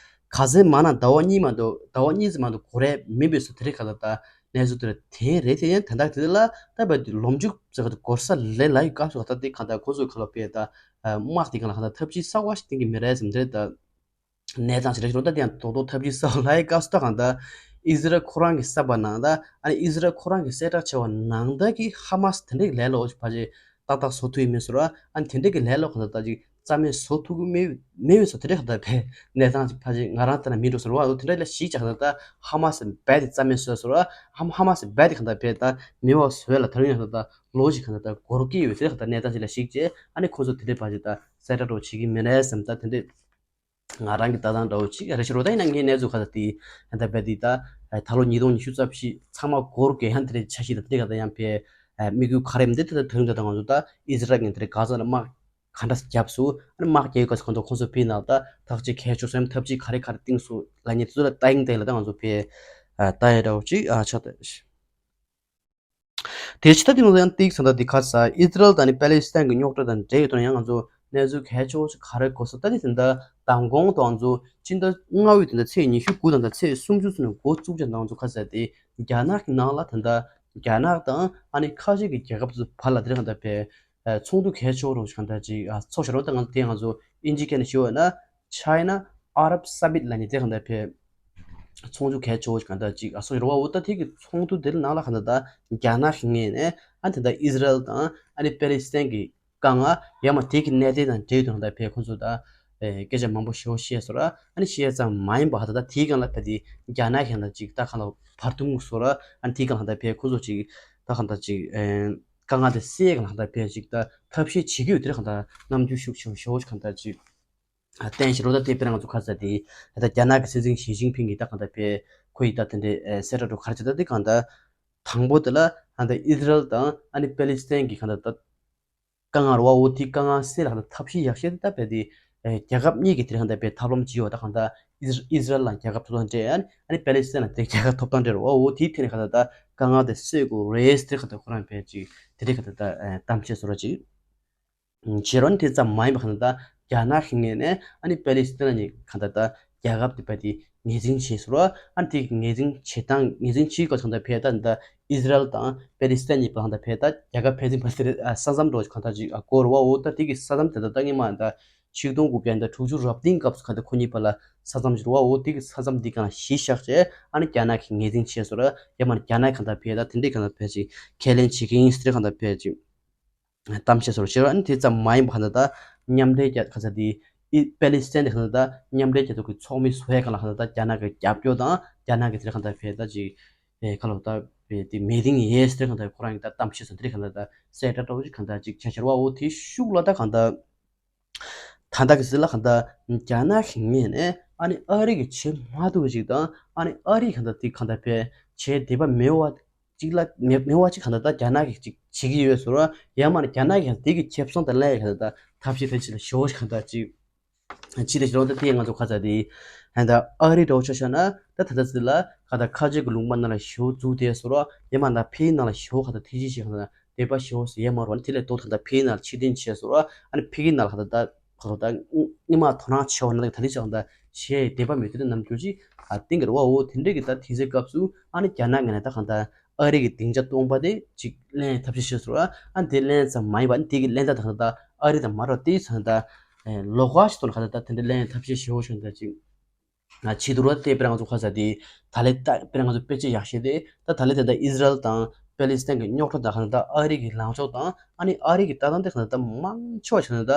གྷ་ཛའི་མ་ན་ཟླ་བ་གཉིས་མ་གཏོགས་ཟླ་བ་གཉིས་ཙམ་མ་གཏོགས་འགོར་ཡ་མིན་པའི་སོ་དེ་རེད་གང་ལྟར་ད་གནས་ཚུལ་དེ་རེད་དེ་རེད་དེ་ཡང་དེ་འདྲ་དེ་ལ་ད་བས་ལོ་མཇུག་ཟེར་ག་དེ་འགོར་ས་ལས་ལ་ཡི་སྐབས་སུ་གང་ལྟར་དེ་གང་ལྟར་ཁོ་ཚོའི་ཁ་ལ་ཕེ་ད་དམག་དེ་གང་ལ་གང་ལྟར་ཐབས་ཇུས་གསར་བ་ཞིག་བཏིང་གི་མི་རེད་ཟེར་མི་རེད་ད། གནས་སྟངས་ཤིག་རེད་ཤག་ད་དེ་ཡང་རྡོག་རྡོག་ཐབས་ཇུས་གསར་བ་ལ་ཡི་སྐབས་སུ་ད་གང་ལྟར་ཨི་ཟི་རལ་ཁོ་རང་གིས་གསར་པ་ནང་ད་ཨ་ནི་ཨི་ཟི་རལ་ཁོ་རང་གིས་གསལ་བསྒྲགས་བྱས་པ་ནང་ད་གི་ཧ་མ་སི་དེ་འདྲའི་ལས་སླ་པོ་ཞིག་ཕལ་ཆེར་ཏག་ཏག་བཟོ་ཐུབ་ཡི་མེད་ཟེར་བ། ཨ་ནི་དེ་འདྲའི་གི་ལས་སླ་པོ་གང་ལྟར་ད་ཅིག་རྩ་མེད་བཟོ་ཐུབ་ཀྱི་མེད་མེད་པའི་བཟོ་དེ་འདྲའི་གང་ལྟར་བས་གནས་སྟངས་ཅིག་ཕལ་ཆེར་ང་རང་ལྟ་ན་མིན་འགྲོ་ཟེར་བ་འོ་དེ་འདྲ་ལ་ཞིག་ཅིག་གང་ལྟར་ད་ཧ་མ་སི་རྦད་དེ་རྩ་མེད་བཟོས་ཟེར་བ། ཧ་ཧ་མ་སི་རྦད་དེ་གང་ལྟར་བས་ད་མེད་པ་བཟོས་ལ་ད་རུང་ཡང་གང་ལྟར་ལོ་ཞིག་གང་ལྟར་ད་འགོར་གི་ཡོད་དེ་གང་ལྟར་གནས་སྟངས་ཅིག་ལ་ཞིག་བྱས་ཨ་ནི་ཁོང་ཚོ་དེ་འདྲའི་ཕལ་ཆེར་ད་གསལ་བསྒྲགས་འདྲ་བོ་བྱེད་ཀྱི་མེད་ན་བསམ་ད་དེ་འདྲའི། ང་རང་གི་ལྟ་སྟངས་འདྲ་བོ་ཅིག་རེ་ཞིག་རོ། ད་ཡིན་ན་ངའི་གནས་ཚུལ་ཁ་ད་དེ་ད་བས་དེ་ད་ད་ལོ་ཉིས་སྟོང་ཉི་ཤུ་རྩ་བཞི་ཚང་མ་འགོར་དགོས་ཡང་དེ་འདྲའི་འཆར་གཞི་དང་དེ་ག་ད་ཡང་ཕེ་དམིགས་ཡུལ་ག་རེ་མི་འདུག་ད་ད་དོན་དུ་ད་ང་ཚོ་ད་ཨི་ཟི་རལ་གྱི་དེ་འདྲའི་གྷ་ཛ་ལ་དམག་ག་འདྲ་བརྒྱབ་སོང་། ཨ་ནི་དམག་རྒྱག་ག་ཚོད་གང་ཐོག་ཁོང་ཚོ་ཕེ་ནང་ད་ཐག་གཅོད་གལ་ཆེ་སོང་ཡང་ཐབས་ཇུས་ག་རེ་ག་རེ་བཏིང་སོང་ལ་ཉེ་ཚོ་ལ་ལྟ་ཡིན་དེ་ལ་ད་ང་ཚོ་ཕེ་ལྟ་ཡ་འདྲ་བོ་ཅིག་ཨ་ཆགས་ད། དེ་ཕྱི་ད་དེ་ང་ཚོ་ཡང་ཏིག་ཙམ་ད་དེ་ཁ་ས་ཨི་ཟི་རལ་དང་ནི་པེ་ལི་སི་ཐན་གྱི་རྙོག་དྲ་དང་འབྲེལ་ཡོད་དོན་ཡང་ང་ཚོ་གནས་ཚུལ་གལ་ཆེ་བོ་ཞིག་ག་རེ་གོ་སོང་ད་དེ་དེ་འདྲ་མདང་དགོང་དང་ང་ཚོ་སྤྱི་ཟླ་ལྔ་པའི་དེ་འདྲ་ཚེས་ཉི་ཤུ་དགུ་དང་ད་ཚེས་སུམ་ཅུ་ཚོ་ནས་འགོ་བཙུགས་ཀྱང་ང་ཚོ་ཁ་ས་དེ་རྒྱ་ནག་གི་ནང་ལ་དེ་འདྲ་རྒྱ་ནག་དང་ཨ་ནི་ཁ་ཤས་ཀྱི་རྒྱལ་ཁབ་ཚོ་བར་ལ་དེ་འདྲ་གང་ལྟར་ཕེ་ཚོགས་འདུ་གལ་ཆེ་བོ་རུ་ཞིག་གང་ལྟར་ཅིག་ཚོགས་བཞག་རོགས་ད་ང་ཚོ་དེ་ང་ཚོ་ཨིན་ཇི་སྐད་ནས་ཞུ་བ་ན། China Arab Summit ལ་ནི་དེ་གང་ལྟར་ཕེ་ཚོགས་འདུ་གལ་ཆེ་བོ་ཞིག་གང་ལྟར་ཅིག་ཨ་སོ་རི་བ་འོ་ད་དེ་གི་ཚོགས་འདུ་དེ་ནང་ལ་གང་ལྟར་ད་རྒྱ་ནག་གི་ངོས་ནས་ཨ་དེ་ད་ཨི་ཟི་རལ་དང་ཨ་ནི་པེ་ལི་སི་ཐན་གྱི་དཀའ་ངལ་ཡང་མ་དེ་གི་གནད་དོན་དང་འབྲེལ་ཡོད་དུ་གང་ལྟར་ཕེ་ཁོང་ཚོ་ད་སྐད་ཆ་མང་པོ་ཞེ་པོ་བཤད་སོང་ར། ཨ་ནི་བཤད་ཙམ་མ་ཡིན་པ་ཧ་ད་ད་དེའི་སྒང་ལ་ཕེ་དེ་རྒྱ་ནག་གི་ཡང་ད་ཅིག་ད་གང་ལ་བར་སྟོང་སོང་ར། ཨ་ནི་དེའི་སྒང་ལ་ད་ཕེ་ཁོང་ཚོ་ཅིག་ ད་གང་ལྟར་ཅིག་ཨེ་དཀའ་ངལ་དེ་སེལ་གང་ལྟར་ཕལ་ཅིག་ད་ཐབས་ཤེས་བྱེད་ཀྱི་ཡོད། དེ་གང་ལྟར་རྣམ་འགྱུར་ཤུགས་ཆེ་བ་ཞེ་པོ་ཅིག་གང་ལྟར་ཅིག་ཨ་བསྟན་ཞེ་རོ། ད་དེ་དཔེར་ན་ང་ཚོ་ཁ་ས་དེ་ད་རྒྱ་ནག་གི་སྲིད་འཛིན་ཞི་ཅིན་ཕིང་གིས་ད་གང་ལྟར་ཕལ་ཁོ་ཡིས་ད་དེ་འདྲའི་ཨེ་གསལ་བསྒྲགས་འགྲོ་ག་རེ་བྱས། ད་དེ་གང་ལྟར་དང་པོ་དེ་ལ་ད་ལྟ་ཨི་ཟི་རལ་དང་ཨ་ནི་པེ་ལི་སི་ཐན་གྱི་གང་ལྟར་ད་དཀའ་ངལ་རེད་བ། འོ་དེའི་དཀའ་ངལ་སེལ་ལ་གང་ལྟར་ཐབས་ཤེས་ཡག་ཤོས་དེ་ད་རྦད་དེ་ཨེ་རྒྱལ་ཁབ་གཉིས་ཀྱི་དེ་རིང་གང་ལྟར་རྦད་ཐབས་ལམ་ཅིག་ཡོད། ད་གང་ལྟར་ཨི་ཟི་ཨི་ཟི་རལ་ལ་རྒྱལ་ཁབ་ཐོབ་ཐང་སྤྲད། ཨ་ནི་པེ་ལི་སི་ཐན་ལ་དེ་རྒྱལ་ཁབ་ཐོབ་ཐང་སྤྲད་རེད་བ། འོ་དེའི་ཐད་ནས་གང་ལྟར་ད་དཀའ་ངལ་དེ་སེལ་དགོས་རེད་ཟེར་གང་ལྟར་ཁོ་རང་རྦད་ཅིག་དེ་རིང་གང་ལྟར་ད་ཨེ་གཏམ་བཤད་བཟོ་འདྲ་ཅིག་བྱེད་རོགས་ནི། དེ་ཙམ་མ་ཡིན་པ་གང་ལྟར་ད་རྒྱ་ནག་གི་ངོས་ནས་ཨ་ནི་པེ་ལི་སི་ཐན་གཉིས་གང་ལྟར་ད་རྒྱལ་ཁབ་དེ་རྦད་དེ་ངོས་འཛིན་བྱས་སོང་ར། ཨ་ནི་དེ་གི་ངོས་འཛིན་བྱེད་སྟངས་ངོས་འཛིན་བྱེད་དགོས་གང་ལྟར་ཕལ་ད་ད་ཨི་ཟི་རལ་དང་པེ་ལི་སི་ཐན་གཉིས་པོ་གང་ལྟར་ཕལ་ད་རྒྱལ་ཁབ་ཕན་ཚུན་བར་དེ་ས་མཚམས་འདྲ་བོ་གང་ལྟར་ཅིག་ཨ་སྐོར་བ། འོ་ད་དེ་གི་ས་མཚམས་དེ་ད་ད་སྔོན་མ་ད་ཆིག་སྟོང་དགུ་བརྒྱ་ད་དྲུག་ཅུ་རེ་བདུན་སྐབས་སུ་གང་ལྟར་ཁོ་གཉིས་བར་ལ་ས་མཚམས་ཅིག་རེད་བ། འོ་དེ་གི་ས་མཚམས་འདི་གང་གཞི་བཞག་བྱས་ཨ་ནི་རྒྱ་ནག་གིས་ངོས་འཛིན་བྱས་སོང་ར། ཡང་མ་རྒྱ་ནག་གང་ལྟར་ཕལ་ད་དེ་འདྲའི་གང་ལྟར་ཕལ་ཅིག་ཁས་ལེན་བྱེད་ཀྱི་ཡིན་ཟེར་གང་ལྟར་ཕལ་ཅིག་གཏམ་བཤད་སོགས་བྱས་པ། ཨ་ནི་དེ་ཙམ་མ་ཡིན་པ་གང་ལྟར་ད་མཉམ་འབྲེལ་རྒྱལ་ཁབ་ས་དེ་ཨི་པེ་ལི་སི་ཐན་དེ་གང་ལྟར་ད་མཉམ་འབྲེལ་རྒྱལ་ཚོགས་ཀྱི་ཚོགས་མི་བཟོ་ཡས་སྒང་ལ་གང་ལྟར་ད་རྒྱ་ནག་གི་རྒྱབ་སྐྱོར་དང་རྒྱ་ནག་གི་དེ་གང་ལྟར་ཕལ་ད་ཅིག་ཨེ་ཁ་ལོ་ད་དེ་མེད་དིང་ཡས་དེ་གང་ལྟར་ཁོ་རང་གི་ད་གཏམ་བཤད་སོགས་དེ་གང་ལྟར་ད་གསལ་བསྒྲགས་འདྲ་བོ་ཅིག་གང་ལྟར་ཅིག་བྱས་བྱས་རེད་བ། འོ་དེའི་ཤུགས་ལ་ད་གང་ལྟར་ད་ལྟ་གི་ཟེར་ལ་གང་ལྟར་རྒྱ་ནག་གི་ངོས་ནས་ཨ་ནི་ཨ་རི་གིས་བྱེད་མ་ཐུབ་པ་ཅིག་དང་ཨ་ནི་ཨ་རི་གང་ལྟར་དེ་གང་ལྟར་ཕལ་བྱེད་འདོད་པ་མེད་པ་ཅིག་ལ་མེད་མེད་པ་ཅིག་གང་ལྟར་ད་རྒྱ་ནག་གིས་ཅིག་བྱེད་ཀྱི་ཡོད་ཟེར་བ། ཡང་མ་རྒྱ་ནག་གིས་དེ་གི་ཁེ་བཟང་དེ་ལེན་གང་ལྟར་ད་ཐབས་ཤེས་དེ་ཅིག་ལ་ཞོ་ཞིག་གང་ལྟར་ཅིག་ཅི་ལ་ཞོ་ད་དེ་ང་ཚོ་ཁ་ཚ་དེ་གང་ལྟར་ཨ་རི་འདྲ་བོ་ཆ་བཞག་ན་ད་ད་ལྟ་ཟེར་ལ་གང་ལྟར་ཁ་ཆེ་གི་ལུང་པ་ནང་ལ་ཞོ་འཛུགས་དེ་ཟེར་བ། ཡང་མ་ད་ཕིའི་ནང་ལ་ཞོ་གང་ལྟར་ཐེ་ཅི་ཞིག་གང་ལྟར་དེ་པ་ཞོ་ཟེར་ཡ་མ་རོ་ནི་དེ་ལས་ཏོ་ད་ད་ཕིའི་ནང་ལ་ཕྱིར་འཐེན་བྱས་སོ་ར། ཨ་ནི་ཕི་གི་ནང་ལ་གང་ལྟར་ད་གང་ལྟར་ད་སྔོན་མ་དོ་སྣང་ཆེ་བ་ནང་ལ་ད་རེས་ཀྱང་ད་ཞེས་དེ་པ་མེད་དེ་རྣམ་འགྱུར་ཅིག་ཨ་བསྟན་གི་རེད་བ། འོ་དེ་འདྲས་ཀྱི་ད་དེ་ཚེ་སྐབས་སུ་ཨ་ནི་རྒྱ་ནག་ངོས་ནས་ད་གང་ལྟར་ཨ་རི་གི་སྡིངས་ཆ་སྟོང་པ་དེ་ཅིག་ལེན་ཐབས་ཤེས་བྱས་སོ་ར། ཨ་ནི་དེ་ལེན་ཙམ་མ་ཡིན་པ་ཨ་ནི་དེ་གི་ལེན་ད་གང་ལྟར་ཨ་རི་དང་མ་རོ་དེ་ཚང་ད་ལོགས་ཀ་ཞིག་ཐོག་ནས་གང་ལྟར་ད་དེ་འདྲས་ལེན་ཐབས་ཤེས་བྱས་འོ་ཞིག་ད་ཅིག་ང་ཆེད་དུ་རོ་དེ་དཔེར་ང་ཚོ་ཁ་ས་དེ་ད་ལས་ད་དཔེར་ང་ཚོ་དཔེ་ཆ་ཡག་ཤོས་དེ་ད་ད་ལས་དེ་ད་ཨི་ཟི་རལ་དང་པེ་ལི་སི་ཐན་གྱི་རྙོག་དྲ་དང་གང་ལྟར་ཨ་རི་གི་ལངས་ཕྱོགས་དང་ཨ་ནི་ཨ་རི་གི་ལྟ་སྟངས་དེ་གང་ལྟར་མང་ཆེ་བ་ཞིག་ན་ད་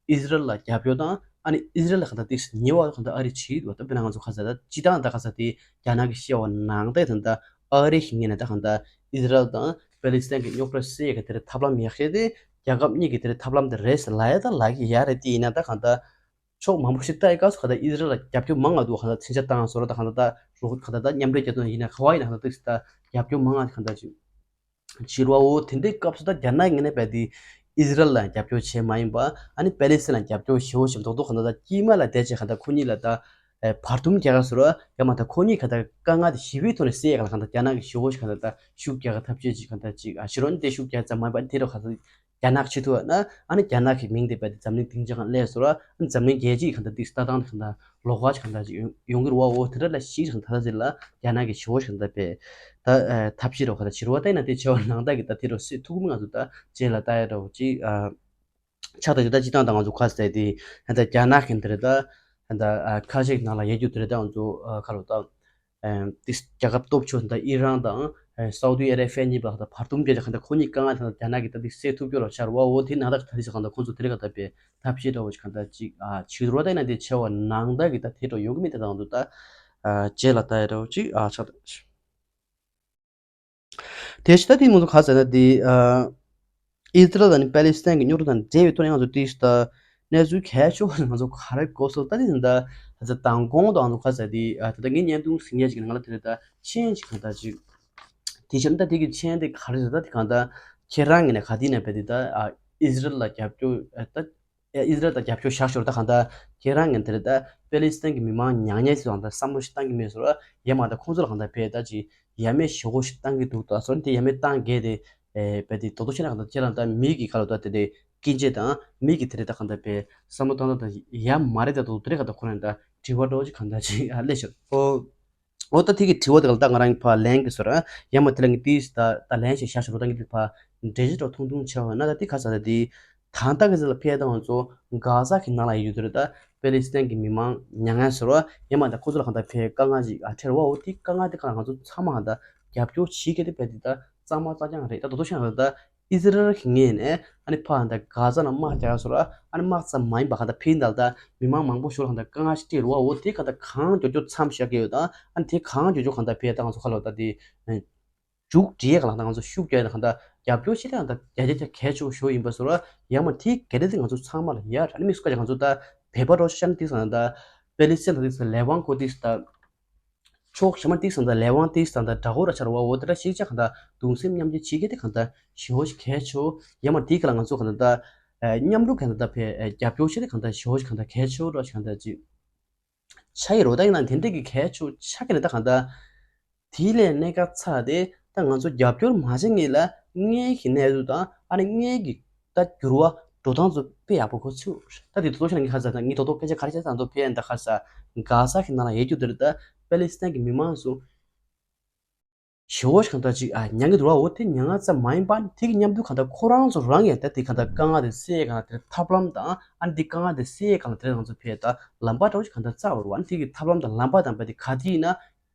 ཨི་ཟི་རལ་ལ་རྒྱབ་སྐྱོར་དང་ཨ་ནི་ཨི་ཟི་རལ་ལ་གང་ལྟར་ཏིག་ཉེ་བ་གང་ལྟར་ཨ་རི་བྱེད་ཡོད་པ། ད་དཔེར་ན་ང་ཚོ་ཁ་ས་ད་སྤྱི་བཏང་ད་ཁ་ས་དེ་རྒྱ་ནག་གི་བཤད་པ་ནང་ད་གང་ལྟར་ཨ་རི་ཞིག་ངེས་ན་ད་གང་ལྟར་ཨི་ཟི་རལ་དང་པེ་ལི་སི་ཐན་གྱི་རྙོག་དྲ་སེལ་ཡས་ཀྱི་དེ་རེད་ཐབས་ལམ་ཡག་ཤོས་དེ་རྒྱལ་ཁབ་གཉིས་ཀྱི་དེ་རེད་ཐབས་ལམ་དེ་རེད་ཟེར་ལབ་ཡ་ད་ལབ་ཀྱི་ཡ་རེད། དེ་ཡིན་ན་ད་གང་ལྟར། ཕྱོགས་མང་པོ་ཞིག་ལྟ་ཡི་སྐབས་སུ་གང་ལྟར་ཨི་ཟི་རལ་ལ་རྒྱབ་སྐྱོར་མང་ང་འདུག་གང་ལྟར་མཚོན་ཆ་བཏང་སོང་ར། ད་གང་ལྟར་ད་རོགས་གང་ལྟར་ད་མཉམ་འབྲེལ་རྒྱལ་ཚོགས་ཡིན་ན་ག་བ་ཡིན་ན་གང་ལྟར་ཏིག་ད་རྒྱབ་སྐྱོར་མང་ང་གང་ལྟར་ཅིག་བྱེད་རོགས། འོ་དེ་འདྲའི་སྐབས་སུ་ད་རྒྱ་ནག་ངོས་ནས་རྦད་དེ་ཨི་ཟི་རལ་ལ་རྒྱབ་སྐྱོར་བྱས་མ་ཡིན་པ་ཨ་ནི་པེ་ལི་སི་ཐན་ལ་རྒྱབ་སྐྱོར་ཞེ་པོ་ཞིག་རྡོག་རྡོག་གང་ལྟར་ད་དཀྱིལ་མ་ལ་བསྡད་བྱས་གང་ལྟར་ཁོ་གཉིས་ལ་ད་བར་འདུམ་རྒྱག་ག་ཟེར་ར། ཡང་མ་ད་ཁོ་གཉིས་གང་ལྟར་དཀའ་ངལ་དེ་ཞི་བའི་ཐོག་ནས་སེལ་ཡ་གང་ལ་གང་ལྟར་རྒྱ་ནག་གིས་ཞེ་པོ་ཞིག་གང་ལྟར་ད་ཤུགས་རྒྱག་ག་ཐབས་ཤེས་ཅིག་གང་ལྟར་ཅིག་ཨ་ཕྱི་རོལ་ནས་དེ་ཤུགས་རྒྱག་ཙམ་མ་ཡིན་པ་དེ་རུ་གང་ལྟར། རྒྱ་ནག་ཆེད་དུ་ན་ཨ་ནི་རྒྱ་ནག་གི་མིང་དེ་རྦད་དེ་འཛམ་གླིང་སྡིངས་ཆ་སྒང་སླེབས་སོང་ར། ཨ་ནི་འཛམ་གླིང་རྒྱལ་སྤྱིའི་གང་ལྟར་ཏིག་ལྟ་སྟངས་དེ་གང་ལྟར་ལོགས་ཀ་ཅིག་གང་ལྟར་ཅིག་ཡོང་ཡོང་གི་རེད་བ། འོ་དེ་འདྲ་ལ་གཞི་གང་ལྟར་ཟེར་ལ་རྒྱ་ནག་གི་ཞེ་པོ་ཞིག་གང་ལྟར་པས་ད་ཐབས་ཤེས་རོགས་གང་ལྟར་བྱེད་རོགས་ད་ཡིན་ན་དེ་བྱེད་པ་ནང་ལྟར་གི་ད་དེ་རུ་སྲིད་ཐུག་མི་ང་ཚོ་ད་རྗེས་ལ་ལྟ་ཡ་འདྲ་བོ་ཅིག་ཨ། ཆགས་ད་ཅིག་ད་སྤྱི་བཏང་ད་ང་ཚོ་ཁ་གསལ་དེ་ད་རྒྱ་ནག་གི་འདི་རེད་ད་ད་ཁ་ཤས་ཀྱི་ནང་ལ་ཡོད་རྒྱུ་དེ་རེད་ད་ང་ཚོ་ཁ་ལོ་ད། ཨེམ། ཏིས་རྒྱལ་ཁབ་སྟོབས་ཆེ་ད་ཨི་རན་དང་ཨེ་སའུ་ཏི་ཨ་རེ་བྷི་ཡ་གཉིས་པ་ད་བར་འདུམ་བརྒྱབ་ཀྱི་གང་ལྟར་ཁོ་གཉིས་དཀའ་ངལ་ད་རྒྱ་ནག་གིས་ད་ཏིས་སེལ་ཐུབ་རྒྱུ་ལ་ཆར་བ། འོ་དེ་ནང་ད་ད་ཏིས་གང་ལྟར་ཁོང་ཚོ་དེ་རིང་གང་ལྟར་པའི་ཐབས་ཤེས་འདྲ་བོ་ཞིག་གང་ལྟར་ཅིག་ཨ་བྱེད་རོགས་ད་ཡིན་ན་དེ་ཆེ་བ་ནང་ད་གི་ད་དེ་འགྲོ་ཡོང་གི་མེད་ད་ང་ཚོ་ད་ཨ་རྗེས་ལ་ད་ཡ་འདྲ་བོ་ཅིག་ཨ་ཆགས་ད། དེ་ཕྱི་ད་དེ་ང་ཚོ་ག་ཟེར་ན་དེ་ཨ། ཨི་ཟི་རལ་དང་པེ་ལི་སི་ཐན་གྱི་རྙོག་དྲ་དང་འབྲེལ་བའི་ཐོག་ནས་ང་ཚོ་ཏིས་ད་གནས་ཚུལ་གལ་ཆེ་བ་ང་ཚོ་ག་རེ་གོ་སོང་ད་དེ་ད་ད་མདང་དགོང་དང་ང་ཚོ་ག་ཟེར་དེ་ད་ད་ངས་བརྙན་ཐུང་གཟིགས་མཁན་ཅིག་ང་ལ་དེ་ད་མཆན་ཅིག་གང་ལྟར་ཅིག་དེ་ཕྱིར་ད་དེ་གི་མཆན་དེ་ག་རེ་ཟེར་ད་དེ་གང་ལྟར་ཁྱེད་རང་ངོས་ནས་ག་དེ་ནས་བས་དེ་ད་ཨི་ཟི་རལ་ལ་རྒྱབ་སྐྱོར་ད་ཨི་ཟི་རལ་ད་རྒྱབ་སྐྱོར་བཞག་ཞོར་ད་གང་ལྟར་ཁྱེད་རང་ངོས་དེ་ད་པེ་ལི་སི་ཐན་གྱི་མི་མང་མྱ་ངན་སོང་ད་བསམ་བློ་ཞིག་བཏང་གི་མེད་སོང་ར། ཡ་མ་ད་ཁོང་ཚོ་ལ་གང་ལྟར་བས་ད་ཅིག་ཡ་མེད་ཞེ་པོ་ཞིག་བཏང་གི་འདུག་ད་སོ་དེ་ཡ་མེད་བཏང་གལ་ཏེ་ཨེ་བས་དེ་དོ་དོ་ཤེས་ན་གང་ལྟར་ཁྱེད་རང་ད་མི་གི་ཁ་ལོ་ད་དེ་དེ་སྐྱིན་ཆེ་དང་མི་གི་དེ་རེད་ད་གང་ལྟར་བས་བསམ་བློ་བཏང་ད་ད་ཡ་མ་རེད་ད་དོ་དེ་རེད་གང་ལྟར་ཁོ་རང་ད་དྲི་བ་འདྲ་བོ་ཅིག་གང་ལྟར་ཅིག་ཨ་སླེབས་ཤག་ཨོ། ཨོ་ད་དེ་གི་དྲི་བ་དེ་གང་ལྟར་ང་རང་གི་ཕར་ལན་གི་སོ་ར་ཡ་མ་དེ་ལ་ངས་དེ་ད་ད་ལན་ཞིག་བཞག་ཞོར་ད་ངས་དེ་ཕར་འགྲེལ་བཤད་འདྲ་ཐུང་ཐུང་བྱས་པ་ན་ད་དེ་ག་ས་ད་དེ། ད་ལྟ་གི་ཟེར་ལ་ཕེ་དང་ཚོ་གྷ་ཟ་གི་ནང་ལ་ཡོད་དུས་ད་པེ་ལི་སི་ཐན་གྱི་མི་མང་མྱ་ངན་ཟེར་བ་ཡང་མ་ད་ཁོ་ཚོ་ལ་གང་ལྟར་ཕེ་དཀའ་ངལ་ཅིག་ཨ་འཕྲད་བ། འོ་དེ་དཀའ་ངལ་དེ་གང་ང་ཚོ་ཚང་མ་ད་རྒྱབ་སྐྱོར་བྱེད་མཁན་དེ་ཕེ་དེ་ད་གཙང་མ་གཙང་རྐྱང་རེད། ད་དོ་དོ་ཤང་ད་ཨི་ཟི་རལ་གི་ངོས་ནས་ཨ་ནི་ཕ་ད་གྷ་ཟ་ནང་དམག་རྒྱག་ཟེར་བ་ཨ་ནི་དམག་ཙམ་མ་ཡིན་པ་གང་ལྟར་ཕེ་ད་ལ་ད་མི་མང་མང་པོ་ཞིག་ལ་གང་ལྟར་དཀའ་ངལ་ཞིག་འཕྲད་རེད་བ། འོ་དེ་གང་ལྟར་གང་མགྱོགས་མགྱོགས་མཚམས་བཞག་གི་ཡོད་ད་ཨ་ནི་དེ་གང་མགྱོགས་མགྱོགས་གང་ལྟར་ཕེ་ད་ང་ཚོ་ཁ་ལོ་ད་དེ། འབྲུག་འདྲེས་གང་ལ་ང་ཚོ་ཤུགས་རྒྱག་ཡ་གང་ལྟར་རྒྱབ་སྐྱོར་བྱེད་ཡ་གང་ལྟར་རྒྱ་ཆེ་རྒྱ་གལ་ཆེ་བོ་ཞིག་ཡིན་པ་སོགས་ལ་ཡང་མ་དེ་གལ་ཏེ་ང་ཚོ་ཚང་མ་ལ་ཡ་ར་ནི་མི་སུ་ཀ་ཅག་ང་ཚོ་ད་བོད་པ་རོ་ཤན་དེ་ཚོ་ད་པེ་ལི་སི་ཐན་དེ་ཚོ་ལས་དབང་ཁོ་དེ་ཚོ་ད་ཕྱོགས་གཞན་མ་དེ་ཚོ་ད་ལས་དབང་དེ་ཚོ་ད་དགྲ་བོ་ར་ཆ་ར་བ་འོ་དེ་འདྲ་ཞིག་ཅག་གང་ལྟར་གདུང་སེམས་མཉམ་སྐྱེད་བྱེད་མཁན་དེ་གང་ལྟར་ཞེ་བོ་ཞིག་གལ་ཆེ་བོ་ཡང་མ་དེ་ག་ལ་ང་ཚོ་གང་ལྟར་ད་མཉམ་རུབ་གང་ལྟར་ད་བས་རྒྱབ་སྐྱོར་བྱེད་དེ་གང་ལྟར་ཞེ་བོ་ཞིག་གང་ལྟར་གལ་ཆེ་བོ་ར་ཞིག་གང་ལྟར་ཅིག་ཆ་ཡི་རོ། ད་ཡིན་ན་དེ་འདྲ་གི་གལ་ཆེ་ཆ་གི་ནི་ད་གང་ལྟར་དེའི་ལས་གནད་འགག་ཚ་དེ་ད་ང་ཚོ་རྒྱབ་སྐྱོར་མ་བྱེད་ངེས་ལ་སྔོན་གྱི་གནས་ཚུལ་དང་ཨ་ནི་སྔོན་གྱི་ད་འགྱུར་བ་འགྲོ་སྟངས་ཚོ་དཔེ་ཡག་པོ་གོ་ཚུལ་ད་དེ་ཐོག་ཤ་ངེས་ཁ་ས་ད་ངེས་ཐོག་ཐོག་སྐད་ཆ་ག་རེ་བྱས་ཙང་ཐོག་ཕན་ད་ཁ་ས་ག་ས་གི་ནང་ལ་ཡོད་རྒྱུ་དེ་རེད། ད་པེ་ལི་སི་ཐན་གྱི་མི་མང་ཚོ་ཞེ་བོ་ཞིག་གང་ལྟར་ཅིག་ཨ་མྱང་གི་འདུག་བ། འོ་དེ་མྱ་ངན་ཙམ་མ་ཡིན་པ་ནི་དེ་གི་མཉམ་དུ་གང་ལྟར་ཁོ་རང་ཚོ་རང་ཡང་ད་དེ་གང་ལྟར་དཀའ་ངལ་དེ་སེལ་གང་ལ་དེ་ཐབས་ལམ་དང་ཨ་ནི་དེ་དཀའ་ངལ་དེ་སེལ་གང་ལ་དེ་ང་ཚོ་ཕེ་ད་ལམ་པ་འདྲ་བོ་ཞིག་གང་ལྟར་རྩ་བ་རུ་ཨ་ནི་དེ་གི་ཐབས་ལམ་དང་ལམ་པ་དང་བ་དེ་ག་དེ་ཡིན་ན་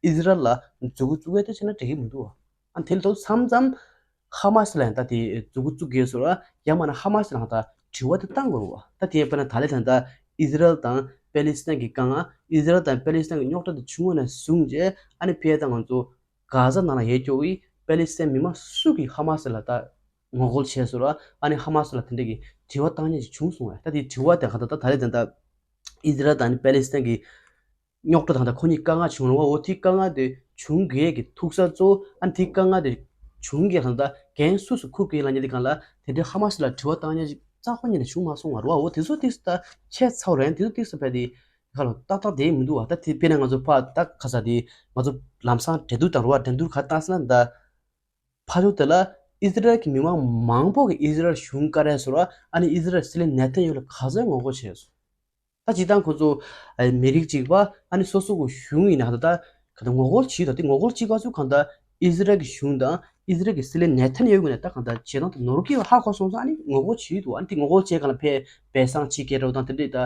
ཨི་ཟི་རལ་ལ་མཛུ་གུ་བཙུགས་ཡས་དེ་བྱས་ན་འགྲིག་གི་མི་འདུག་བ། ཨ་ནི་དེ་ལ་ཐོག་མཚམས་མཚམས་ཧ་མ་སི་ལ་ཡང་ད་དེ་མཛུ་གུ་བཙུགས་དགོས་སོ་ར་ཡང་མ་ན་ཧ་མ་སི་ལ་ད་དྲི་བ་དེ་བཏང་དགོས་རུ་བ། ད་དེ་ཡང་དཔེར་ན་ད་ལེ་ད་ད་ཨི་ཟི་རལ་དང་པེ་ལི་སི་ཐན་གི་དཀའ་ངལ་ཨི་ཟི་རལ་དང་པེ་ལི་སི་ཐན་གི་རྙོག་དྲ་དེ་བྱུང་བ་ནས་བཟུང་རྗེས་ཨ་ནི་ཕེ་ད་ང་ཚོ་གྷ་ཛ་ནང་ལ་ཡོད་རྒྱུ་གི་པེ་ལི་སི་ཐན་མི་མང་སུ་གིས་ཧ་མ་སི་ལ་ད་ངོ་རྒོལ་བྱས་སོ་ར་ཨ་ནི་ཧ་མ་སི་ལ་དེ་འདྲ་གི་དྲི་བ་བཏང་མཁན་ཞིག་བྱུང་སོང་བས། ད་དེ་དྲི་བ་དེ་ག་ད་ད་ད་ལེ་ད་ད་ཨི་ཟི་རལ་དང་ཨ་ནི་པེ་ལི་སི་ཐན་གི་རྙོག་དྲ་དང་ད་ཁོ་གཉིས་དཀའ་ངལ་བྱུང་རུང་བ་འོ་དེའི་དཀའ་ངལ་དེ་བྱུང་གི་ཡས་ཀྱི་ཐུག་ས་གཙོ་བོ་ཨ་ནི་དེའི་དཀའ་ངལ་དེ་བྱུང་གི་ཧང་ད་འགན་སུ་སུ་འཁུར་གི་ལ་ཉེ་དེ་གང་ལ་དེ་འདྲའི་ཧ་མ་སི་ལ་དྲི་བ་བཏང་མཁན་ཞིག་རྩ་ཁོ་གཉིས་ནས་བྱུང་མ་སོང་བ་རུ་བ་འོ་དེ་ཚོ་ཏིག་ས་ད་ཆད་ཚར་རན་དེ་ཚོ་ཏིག་ས་བས་དེ། ཁ་ལོ་ཏག་ཏག་དེ་མི་འདུག་བ། ད་དེ་དཔེར་ན་ང་ཚོ་ཕ་ཏག་ཁ་ས་དེ་ང་ཚོ་ལམ་སང་འགྲན་བསྡུར་དང་རུ་བ་འགྲན་བསྡུར་ཁ་བཏང་ས་ན་ད་ཕ་ཚོ་དེ་ལ་ཨི་ཟི་རལ་གྱི་མི་མང་མང་པོ་གིས་ཨི་ཟི་རལ་གཞུང་བཀའ་རས་སོ་ར་ཨ་ནི་ཨི་ཟི་རལ་སྲིད་བློན་ནེ་ཐན་ཡ་ཧུ་ལ་ག་ཚོད་ངོ་རྒོལ་བྱས་སོང་། ད་སྤྱིར་བཏང་ཁོ་ཚོ་མི་རིགས་གཅིག་པ་ཨ་ནི་སོ་སོ་གི་གཞུང་ཡིན་ན་ད་ད་ག་ད་ངོ་རྒོལ་བྱེད་ད་དེ་ངོ་རྒོལ་བྱེད་ག་ཚོད་གང་ད་ཨི་ཟི་རལ་གྱི་གཞུང་དང་ཨི་ཟི་རལ་གྱི་སྲིད་བློན་ནེ་ཐན་ཡ་ཧུ་ནས་ད་གང་ད་བྱེད་སྟངས་དེ་ནོར་གྱི་ཧ་གོ་སོང་ཙང་ཨ་ནི་ངོ་རྒོལ་བྱེད་འདུག་ཨ་ནི་དེ་ངོ་རྒོལ་བྱེད་ག་ལ་ཕེ་བས་སང་ཕྱི་སྐད་རོགས་དང་དེ་འདྲས་ད་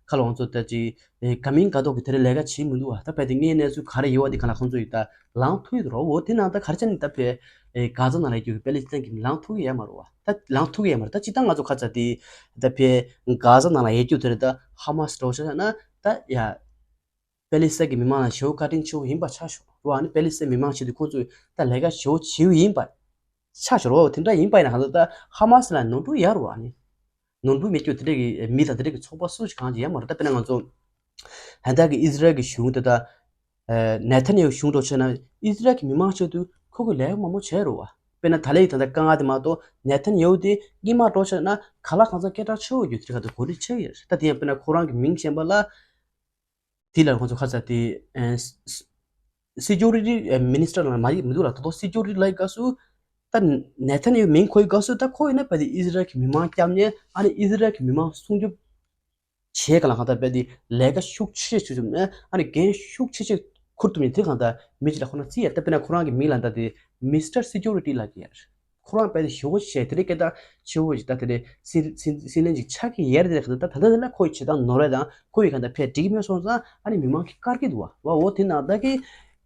ཁ་ལོ་ང་ཚོ་ད་ཅི། ཨེ་དགའ་མིན་དགའ་མདོག་གི་དེ་རིང་ལས་ཀ་བྱེད་མི་འདུག་བ། ད་ཕལ་དེ་ངའི་གནས་ཚུལ་ག་རེ་ཡོད་བ་དེ་ག་ལ་ཁོང་ཚོ་ཡིས་ད་ལངས་ཐུབ་ཡོད་རོ། འོ་དེ་ནང་ད་ག་རེ་བྱས་ནས་ད་ཕལ་ཨེ་གྷ་ཛ་ནང་ལ་ཡོད་པའི་པེ་ལི་སི་ཐན་གྱི་ལངས་ཐུབ་ཀྱི་ཡོད་མ་རོ་བ། ད་ལངས་ཐུབ་ཀྱི་ཡོད་མ་རེད། ད་སྤྱིར་བཏང་ང་ཚོ་ཁ་ཚ་དེ་ད་ཕལ་གྷ་ཛ་ནང་ལ་ཡོད་རྒྱུ་དེ་རེད། ད་ཧ་མ་སི་འགྲོ་ཤ་ན་ད་ཡ་པེ་ལི་སི་ཐན་གྱི་མི་མང་ལ་ཞེ་བོ་བཀའ་དྲིན་ཆེ་བོ་ཡིན་པ་ཆགས་ཤོག་རོ། ཨ་ནི་པེ་ལི་སི་ཐན་མི་མང་ཆེད་དུ་ཁོང་ཚོས་ད་ལས་ཀ་ཞེ་བོ་བྱེད་ཡོད་ཡིན་པ། ཆགས་ཤོར་བ་དེ་འདྲ་ཡིན་པ་ཡིན་ན་གང་ལྟར་ད་ཧ་མ་སི་ལ་ནོར་འཁྲུལ་ཡོད་རེད་བ། ཨ་ནི་ནོར་འཁྲུལ་མེད་རྒྱུ་དེ་འདྲ་གི་མི་དང་དེ་འདྲ་གི་ཚོགས་པ་སུ་ཞིག་གང་ཅི་ཡོད་མ་རེད། ད་དཔེར་ན་ང་ཚོ་ཧན་ད་གི་ཨི་ཟི་རལ་གི་གཞུང་དེ་ད་ནེ་ཐན་ཡ་ཧུ་གཞུང་འགྲོ་བྱས་ན་ཨི་ཟི་རལ་གི་མི་མང་ཆེད་དུ་ཁོ་གི་ལས་མང་པོ་བྱས་རེད་བ། དཔེར་ན་ད་ལའི་ད་ལྟ་དཀའ་ངལ་དེ་མ་གཏོགས་ནེ་ཐན་ཡ་ཧུ་དེ་སྔོན་མ་འགྲོ་བྱས་ན་ག་ལ་གང་འཚམ་སྐད་གྲགས་ཆེ་བོ་ཡོད་དེ་ག་དེ་གོ་སྒྲིག་བྱས་ཡོད་རེད། ད་དེ་ཡང་དཔེར་ན་ཁོ་རང་གི་མིང་གཞན་པ་ལ། དེ་ལ་ཁོང་ཚོ་ཁ་ཚ་དེ་སི་ཀུ་རི་ཊི་མི་ནི་སི་ཊར་ལ་མ་ཡིག་མི་འདུག་ལ་ད་དུང་སི་ཀུ་རི་ཊི་ལ་ཡི་སྐབས་སུ་ད་ནེ་ཐན་ཡ་ཧུ་མིང་ཁོའི་སྐབས་སུ་ད་ཁོ་ཡིན་ན་བས་དེ་ཨི་ཟི་རལ་གྱི་མི་མང་སྐྱབས་ཉེ་ཨ་ནི་ཨི་ཟི་རལ་གྱི་མི་མང་སྲུང་སྐྱོབ་བྱེད་ག་ལ་གང་ལྟར་བས་དེ་ལས་ཀ་ཤུགས་ཆེ་ཤུགས་ཆེ་ནས་ཨ་ནི་འགན་ཤུགས་ཆེ་ཆེ་འཁུར་ཐུབ་ནས་དེ་གང་ལྟར་མི་གཅིག་ལ་ཁོ་ན་རྩིས་ཡ་ད་དཔེར་ན་ཁོ་རང་གི་མིང་ལ་ད་དེ་མི་སི་ཊར་སི་ཀུ་རི་ཊི་ལ་གི་ཡ། ཁོ་རང་དཔེ་དེ་ཞེ་བོ་ཞིག་བྱས་དེ་འདྲའི་སྐད་གྲགས་ཆེ་བོ་ཞིག་ད་དེ་འདྲའི་སྲིད་སྲིད་སྲིད་བློན་ཅིག་ཆགས་ཀྱི་ཡོད་རེད། ད་ད་ལྟ་དེ་ལ་ཁོ་ཡི་བྱེད་སྟངས་ནོར་བ་དང་ཁོ་ཡི་ག་འདྲ་ཕེ་འགྲིག་གི་མེད་སོང་ཙང་ཨ་ནི་མི་མང་གིས་བཀར་གྱི་འདུག་བ། བ་འོ་དེ་ནང་ད་གི་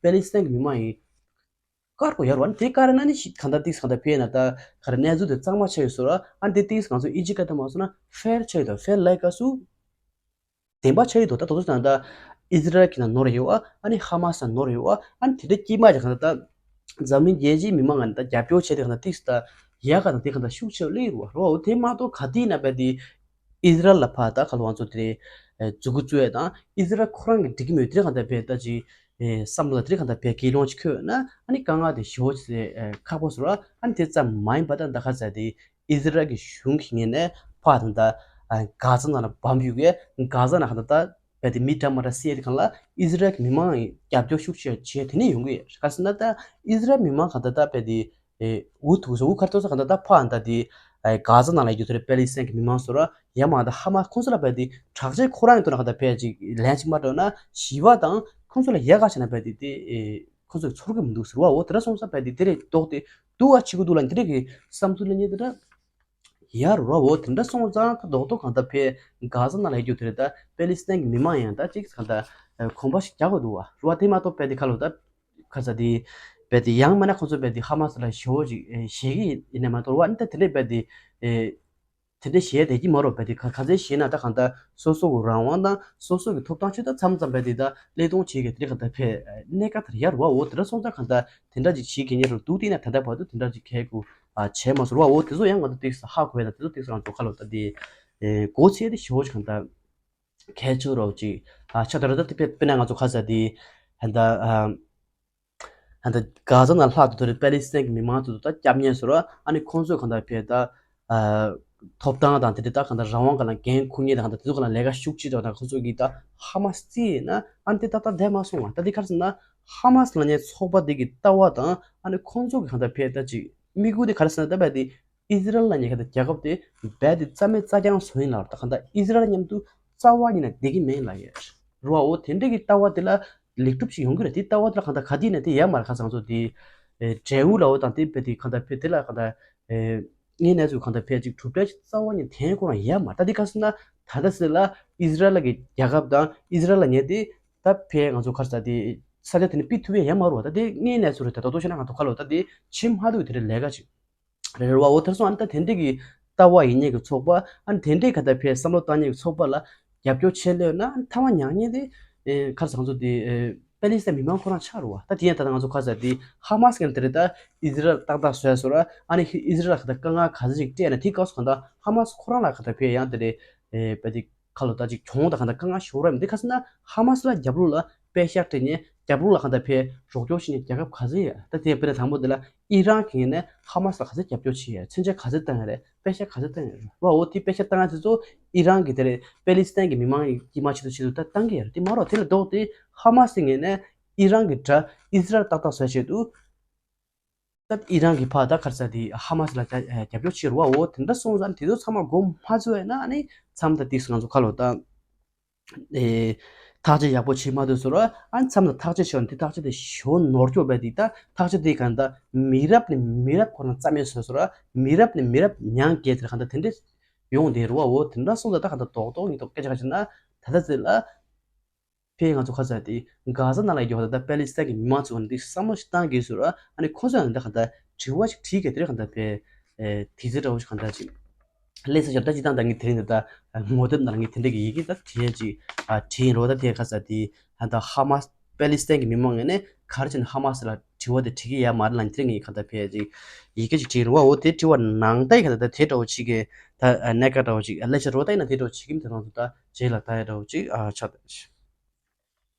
པེ་ལི་སི་ཐན་གྱི་མི་མང་ཡིས་བཀར་དགོས་ཡོད་རེད་བ། ཨ་ནི་དེ་བཀར་ན་ནི་ཞིག་ག་འདྲ་ཏིག་ག་འདྲ་ཕེ་ན་ད་ག་རེ་གནས་ཚུལ་དེ་གཙང་མ་ཆགས་ཡོད་སོ་ར། ཨ་ནི་དེ་ཏིག་ང་ཚོ་ཨིན་ཇི་སྐད་དུ་མ་སོང་ན་ཧྥེར་ཆགས་ཡོད་དོ། ཧྥེར་ལའི་སྐབས་སུ། བདེན་པ་ཆགས་ཡོད་དོ། ད་དོ་ཚོ་ད་ལྟ་ཨི་ཟི་རལ་གྱི་ནང་ནོར་ཡོད་ཨ་ནི་ཧ་མ་སི་ནང་ནོར་ཡོད་ཨ་ནི་དེ་འདྲ་དཀྱིལ་མ་ཅིག་གང་ལྟར་ད་འཛམ་གླིང་རྒྱལ་སྤྱིའི་མི་མང་ང་ད་རྒྱབ་སྐྱོར་བྱས་ཏེ་གང་ལྟར་ཏིག་ད་ཡག་ག་དང་དེ་གང་ལྟར་ཤུགས་ཆེ་སླེབས་ཡོད་རོ། དེ་མ་གཏོགས་ག་དུས་ན་བས་དེ་ཨི་ཟི་རལ་ལ་ཕར་ད་ག་ལ་ང་ཚོ་དེ་མཛུ་གུ་བཙུགས་ཡ་དང་ཨི་ཟི་རལ་ཁོ་རང་གི་འགྲིག་གི་མེད་དེ་གང་ལྟར་བས་ད་ཅི་བསམ་བློ་དེ་གང་ལྟར་བས་དགེ་སློང་ཅིག་འཁོད་ན་ཨ་ནི་དཀའ་ངལ་དེ་ཞེ་བོ་ཅིག་ཁག་པོ་བཟོ་ར། ཨ་ནི་དེ་ཙམ་མ་ཡིན་པ་ད་ད་ག་ཚ་དེ། ཨི་ཟི་རལ་གྱི་གཞུང་གི་ངོས་ནས་ཕར་དང་ད་གྷ་ཛ་ནང་ལ་བམ་གཡུག་གས་གྷ་ཛ་ནང་ད་ད་བས་དེ་མི་འདྲ་མི་འདྲ་བསད་དེ་གང་ལ་ཨི་ཟི་རལ་གྱི་མི་མང་རྒྱབ་སྐྱོར་ཤུགས་ཆེ་བྱས་དེ་ནས་ཡོང་གི་ཡོད། ག་ཟེར་ན་ད་ཨི་ཟི་རལ་མི་མང་གང་ད་ད་བས་དེ་འུ་ཐུག་སོ་འུ་ཁར་ཐུག་ས་གང་ད་ད་ཕར་ད་དེ་གྷ་ཛ་ནང་ལ་ཡོད་དེ་པེ་ལི་སི་ཐན་གྱི་མི་མང་སོ་ར་ཡ་མ་ད་ཧ་མ་ཁོང་ཚོ་ལ་བས་དེ་དྲག་ཆས་ཁོ་རང་ཡོད་དོ་ན་གང་ད་བས་ཅིག་ལན་ཅིག་མ་སྤྲོད་ན་ཞི་བ་དང་ཁོང་ཚོ་ལ་ཡ་ག་བྱས་ན་བས་དེ་དེ་ཁོང་ཚོ་ཚོར་གི་མི་འདུག་ཟེར་བ། འོ་དེ་འདྲ་སོང་ཙང་བས་དེ་དེ་རེད་ལྡོག་སྟེ་འདུག་ཨ་ཆི་གུ་འདུག་ལ་འདི་རེད་གི་བསམ་ཚུལ་ལ་ཉེ་དེ་འདྲ། ཡར་རོ། འོ་དེ་འདྲ་སོང་ཙང་ད་རྡོག་རྡོག་གང་ལྟར་ཕེ་གྷ་ཛ་ནང་ལ་ཡོད་རྒྱུ་དེ་རེད། ད་པེ་ལི་སི་ཐན་གྱི་མི་མང་ཡང་ད་ཅིག་གང་ལྟར་གོམ་པ་ཞིག་རྒྱག་དགོས་འདུག་བ། རོ་བ་དེ་མ་གཏོགས་པས་དེ་ཁ་ལོ་ད་ཁ་ཚ་དེ་པས་དེ་ཡང་མིན་ན་ཁོང་ཚོ་པས་དེ་ཧ་མ་སི་ལ་ཞེ་བོ་ཅིག་ཞེད་ཀྱི་ཡིན་ནས་མ་གཏོགས་རོ་བ་ནི་ད་དེ་འདྲས་པས་དེ་ དེ་འདྲ་བྱས་བསྡད་ཀྱི་མ་རེད་པས། དེ་ག་ག་ཚད་བྱས་ན་ད་གང་ལྟར་སོ་སོ་གི་རང་དབང་དང་སོ་སོ་གི་ཐོབ་ཐང་ཆེད་དུ་མཚམས་མཚམས་པས་དེ་ད་ཀླད་སྟོང་བྱེད་ཀྱི་དེ་གང་ལྟར་ཕེ་གནས་ཀ་དེར་ཡར་བ་འོ་དེ་འདྲ་སོང་ཙང་གང་ལྟར་དེ་འདྲ་ཅིག་བྱེད་ཀྱི་ཉེ་རུ་འདུག་དེ་ན་ད་ལྟ་བར་དུ་དེ་འདྲ་ཅིག་གལ་དགོས་བྱས་མ་སོང་བ་འོ་དེ་ཚོ་ཡང་ང་ཚོ་ཏིག་ཧ་གོ་ཡ་ད་དེ་ཚོ་ཏིག་ང་ཚོ་ཁ་ལོ་ད་དེ་གོ་ཚད་དེ་ཞོ་ཅིག་གང་ལྟར་གལ་ཆེ་རོགས་ཅིག་ཆགས་ད་ར་ད་དེ་དཔེ་དཔེར་ན་ང་ཚོ་ཁ་ས་དེ་ད་ལྟ། ད་ལྟ་གྷ་ཛ་ནང་ལྷག་ཏུ་དེ་རེད་པེ་ལི་སི་ཐན་གྱི་མི་མང་ཚོ་ད་སྐྱབས་ཉེས་བཟོ་ར་ཨ་ནི་ཁོང་ཚོས་གང་ལྟར་ཕེ་ད་ཐོབ་ཐང་དང་དེ་རེད་ད་གང་ལྟར་རང་དབང་ག་ལ་འགན་འཁུར་ཉེས་དང་གང་ལྟར་དེ་ཚོ་ག་ལ་ལས་ཀ་ཤུགས་ཆེ་དྲགས་དང་ཁོང་ཚོ་གིས་ད་ཧ་མ་སི་རྩིས་ཡིན་ན་ཨ་ནི་དེ་ཏག་ཏག་བསྡད་མ་སོང་བ་ད་དེ་ག་རེ་ཟེར་ན་ཧ་མ་སི་ལབ་ཉེས་ཚོགས་པ་དེ་གི་ལྟ་བ་དང་ཨ་ནི་ཁོང་ཚོ་གི་གང་ལྟར་ཕེ་ད་ཅིག་དམིགས་ཡུལ་དེ་ག་རེ་ཟེར་ན་ད་བས་དེ་ཨི་ཟི་རལ་ལབ་ཉེས་ག་ད་རྒྱལ་ཁབ་དེ་རྦད་དེ་རྩ་མེད་རྩ་རྐྱང་བཟོ་ཡིན་ལ་ད་གང་ལྟར་ཨི་ཟི་རལ་མཉམ་དུ་རྩ་བ་ཉིད་ནས་བསྡད་ཀྱི་མེད་ལབ་ཡོད་རེད་བ། འོ་དེ་འདྲ་གི་ལྟ་བ་དེ་ལ་ལེགས་གྲུབ་ཅིག་ཡོང་གི་རེད། དེ་ལྟ་བ་དེ་ལ་གང་ལྟར་ག་དུས་ནས་དེ་ཡལ་མ་རེད། ཁ་སང་ཚོ་དེ་འབྲས་བུ་ལ་འོ་དང་དེ་བས་དེ་གང་ལྟར་བས་དེ་ལ་གང་ལྟར་ངའི་གནས་ཚུལ་གང་ལྟར་བས་ཅིག་གྲུབ་འབྲས་ཅིག་རྩ་བ་ཉིད་ཐོན་ཁོ་རང་ཡལ་མ་རེད། ད་དེ་ག་ཟེར་ན་ད་ལྟ་ཟེར་ལ་ཨི་ཟི་རལ་གི་རྒྱལ་ཁབ་དང་ཨི་ཟི་རལ་ལབ་ཉེས་དེ་ད་བས་ང་ཚོ་ག་རེ་ཟེར་དེ་ས་ཆ་དེ་ནས་ཕུད་ཐུབ་ཡས་ཡལ་མ་རེད་བ། ད་དེ་ངའི་གནས་ཚུལ་རེད། ད་ད་དུང་བཤད་ན་ང་ཚོ་ཁ་ལོ་ད་དེ་ཕྱི་མ་ཐུབ་དེ་རེད་ལས་ཀ་ཅིག་རེད་རེད་བ། འོ་དེར་སོང་ཨ་ནི་ད་དེ་འདྲས་ཀྱི་ལྟ་བ་ཡིན་མཁན་གྱི་ཚོགས་པ་ཨ་ནི་དེ་འདྲས་ག་ད་ཕེ་བསམ་བློ་བཏང་མཁན་གྱི་ཚོགས་པ་ལ་རྒྱབ་སྐྱོར་བྱེད་ལོས་ན་ཨ་ནི་ཐ་མ་མྱངས་མཁན་དེ་ཨེ་ག་རེ་ཟེར་ང་ཚོ་དེ་ཨེ་པེ་ལི་སི་ཐན་མི་མང་ཁོ་རང་ཆགས་རེད་བ། ད་དེ་ཡང་ད་ལྟ་ང་ཚོ་ག་རེ་ཟེར་དེ་ཧ་མ་སི་མཁན་དེ་རེད། ད་ཨི་ཟི་རལ་ཏག་ཏག་བཟོས་སོང་ར་ཨ་ནི་ཨི་ཟི་རལ་ལ་ག་ད་དཀའ་ངལ་ག་ཚོད་ཅིག་སྤྲད་ན་དེ་སྐབས་སུ་གང་ལྟར་ཧ་མ་སི་ཁོ་རང་ལ་ག་ད་ཕེ་ཡང་དེ་རེད་ཨེ་པེ་དེ་ཁ་ལོ་ད་ཅིག་གྱོང་དང་གང་ལྟར་དཀའ་ངལ་ཤོར་ར་མི་འདུག་ག་ཟེར་ན་ཧ་མ་སི་ལ་རྒྱབ་ལོགས་ལ་པེ་ཤག་སྤྲད་ནས་རྒྱབ་ལོགས་ལ་གང་ལྟར་ཕེ་རོགས་སྐྱོར་བྱེད་ནས་རྒྱལ་ཁབ་ག་ཚོད་ཡོད། ད་དེ་དཔེར་ན་དང་པོ་དེ་ལ་ཨི་རན་གྱི་ངོས་ནས་ཧ་མ་སི་ལ་ག་ཚོད་རྒྱབ་སྐྱོར་བྱེད་ཡོད། མཚོན་ཆ་ག་ཚོད་བཏང་ཡོད་རེད། པེ་ཤག་ག་ཚོད་བཏང་ཡོད་རེད་བ། འོ་དེ་པེ་ཤག་བཏང་ཡ་དེ་ཚོ་ཨི་རན་གྱི་དེ་རེད་པེ་ལི་སི་ཐན་གྱི་མི་མང་གི་དཀྱིལ་མ་ཆེད་དུ་ཆེད་དུ་ད་བཏང་གི་ཡོད་རེད། དེ་མ་རོགས་དེ་ལ་ལྡོག་སྟེ་ཧ་མ་སི་ངོས་ནས་ཨི་རན་གྱི་དགྲ་ཨི་ཟི་རལ་ཏག་ཏག་བཟོ་ཆེད་དུ། ད་ཨི་རན་གྱི་ཕར་ད་ག་རེ་ཟེར་དེ་ཧ་མ་སི་ལ་རྒྱ་རྒྱབ་སྐྱོར་བྱེད་རུ་བ། འོ་དེ་འདྲ་སོང་ཙང་དེ་ཚོ་ཚང་མ་མགོ་མ་ཚོས་ན་ཨ་ནི་མཚམས་ད་ཏིག་ང་ཚོ་ཁ་ལོ་ད་ཨེ་ཐག་གཅོད་ཡག་པོ་བྱེད་མ་ཐུབ་སོང་ར་ཨ་ནི་མཚམས་ད་ཐག་གཅོད་བྱས་ན་དེ་ཐག་གཅོད་དེ་ཞོ་ནོར་སྐྱོ་བས་དེ་ད་ཐག་གཅོད་དེ་གང་ད་མི་རབས་ནས་མི་རབས་ཁོ་ན་རྩ་མེད་བཟོས་སོང་ར་མི་རབས་ནས་མི་རབས་མྱང་རྒྱལ་དེར་གང་ད་དེ་འདྲ་ཡོང་བསྡད་རུ་བ། འོ་དེ་འདྲ་སོང་ཙང་ད་གང་ད་རྡོག་རྡོག་ཡིན་དོག་སྐད་ཆ་ག་བྱས་ན་ད་ལྟ་ཚེ་ལ། ཕེ་ང་ཚོ་ཁ་ཚ་དེ་གྷ་ཛ་ནང་ལ་ཡོད་པ་ད་པེ་ལི་སི་ཐན་གྱི་མི་མང་ཚོ་འདི་བསམ་བློ་ཞིག་བཏང་གི་ཟེར་ཨ་ནི་ཁོ་ཚོ་ཡང་འདི་ག་ད་དྲི་བ་ཞིག་དྲིས་གི་དེ་རེད་ག་ད་ཕེ་དེ་ཚེ་འདྲ་བོ་ཞིག་ག་ད་ཅིག་ལས་ས་ཞབས་ད་ཅི་དང་ད་ངས་དེ་རིང་འདི་ད་ངོ་དེབ་ནང་ངས་དེ་འདྲ་གི་ཡི་གེ་ད་དྲིས་ཅིག་དྲིས་རོ། ད་དེ་ཁ་ཚ་དེ་ད་ཧ་མ་སི་པེ་ལི་སི་ཐན་གྱི་མི་མང་ངས་ནས་ག་རེ་བྱས་ནས་ཧ་མ་སི་ལ་དྲི་བ་དེ་དྲི་གི་ཡ་མ་རེད་ལ་ནི་དེ་རིང་ངས་ག་ད་ཕེ་ཅིག་ཡི་གེ་ཅིག་དྲིས་རོ། འོ་དེ་དྲི་བ་ནང་ད་ཡི་ག་ད་ད་དེ་འདྲ་བོ་ཅིག་གི་ད་གནད་འགག་འདྲ་བོ་ཅིག་ལས་ས་རོ་ད་ཡིན་ན་དེ་འདྲ་བོ་ཅིག་གི་མི་དེ་རང་ཚོ་ད་རྗེས་ལ་ད་ཡ་འདྲ་བོ་ཅིག་ཆགས།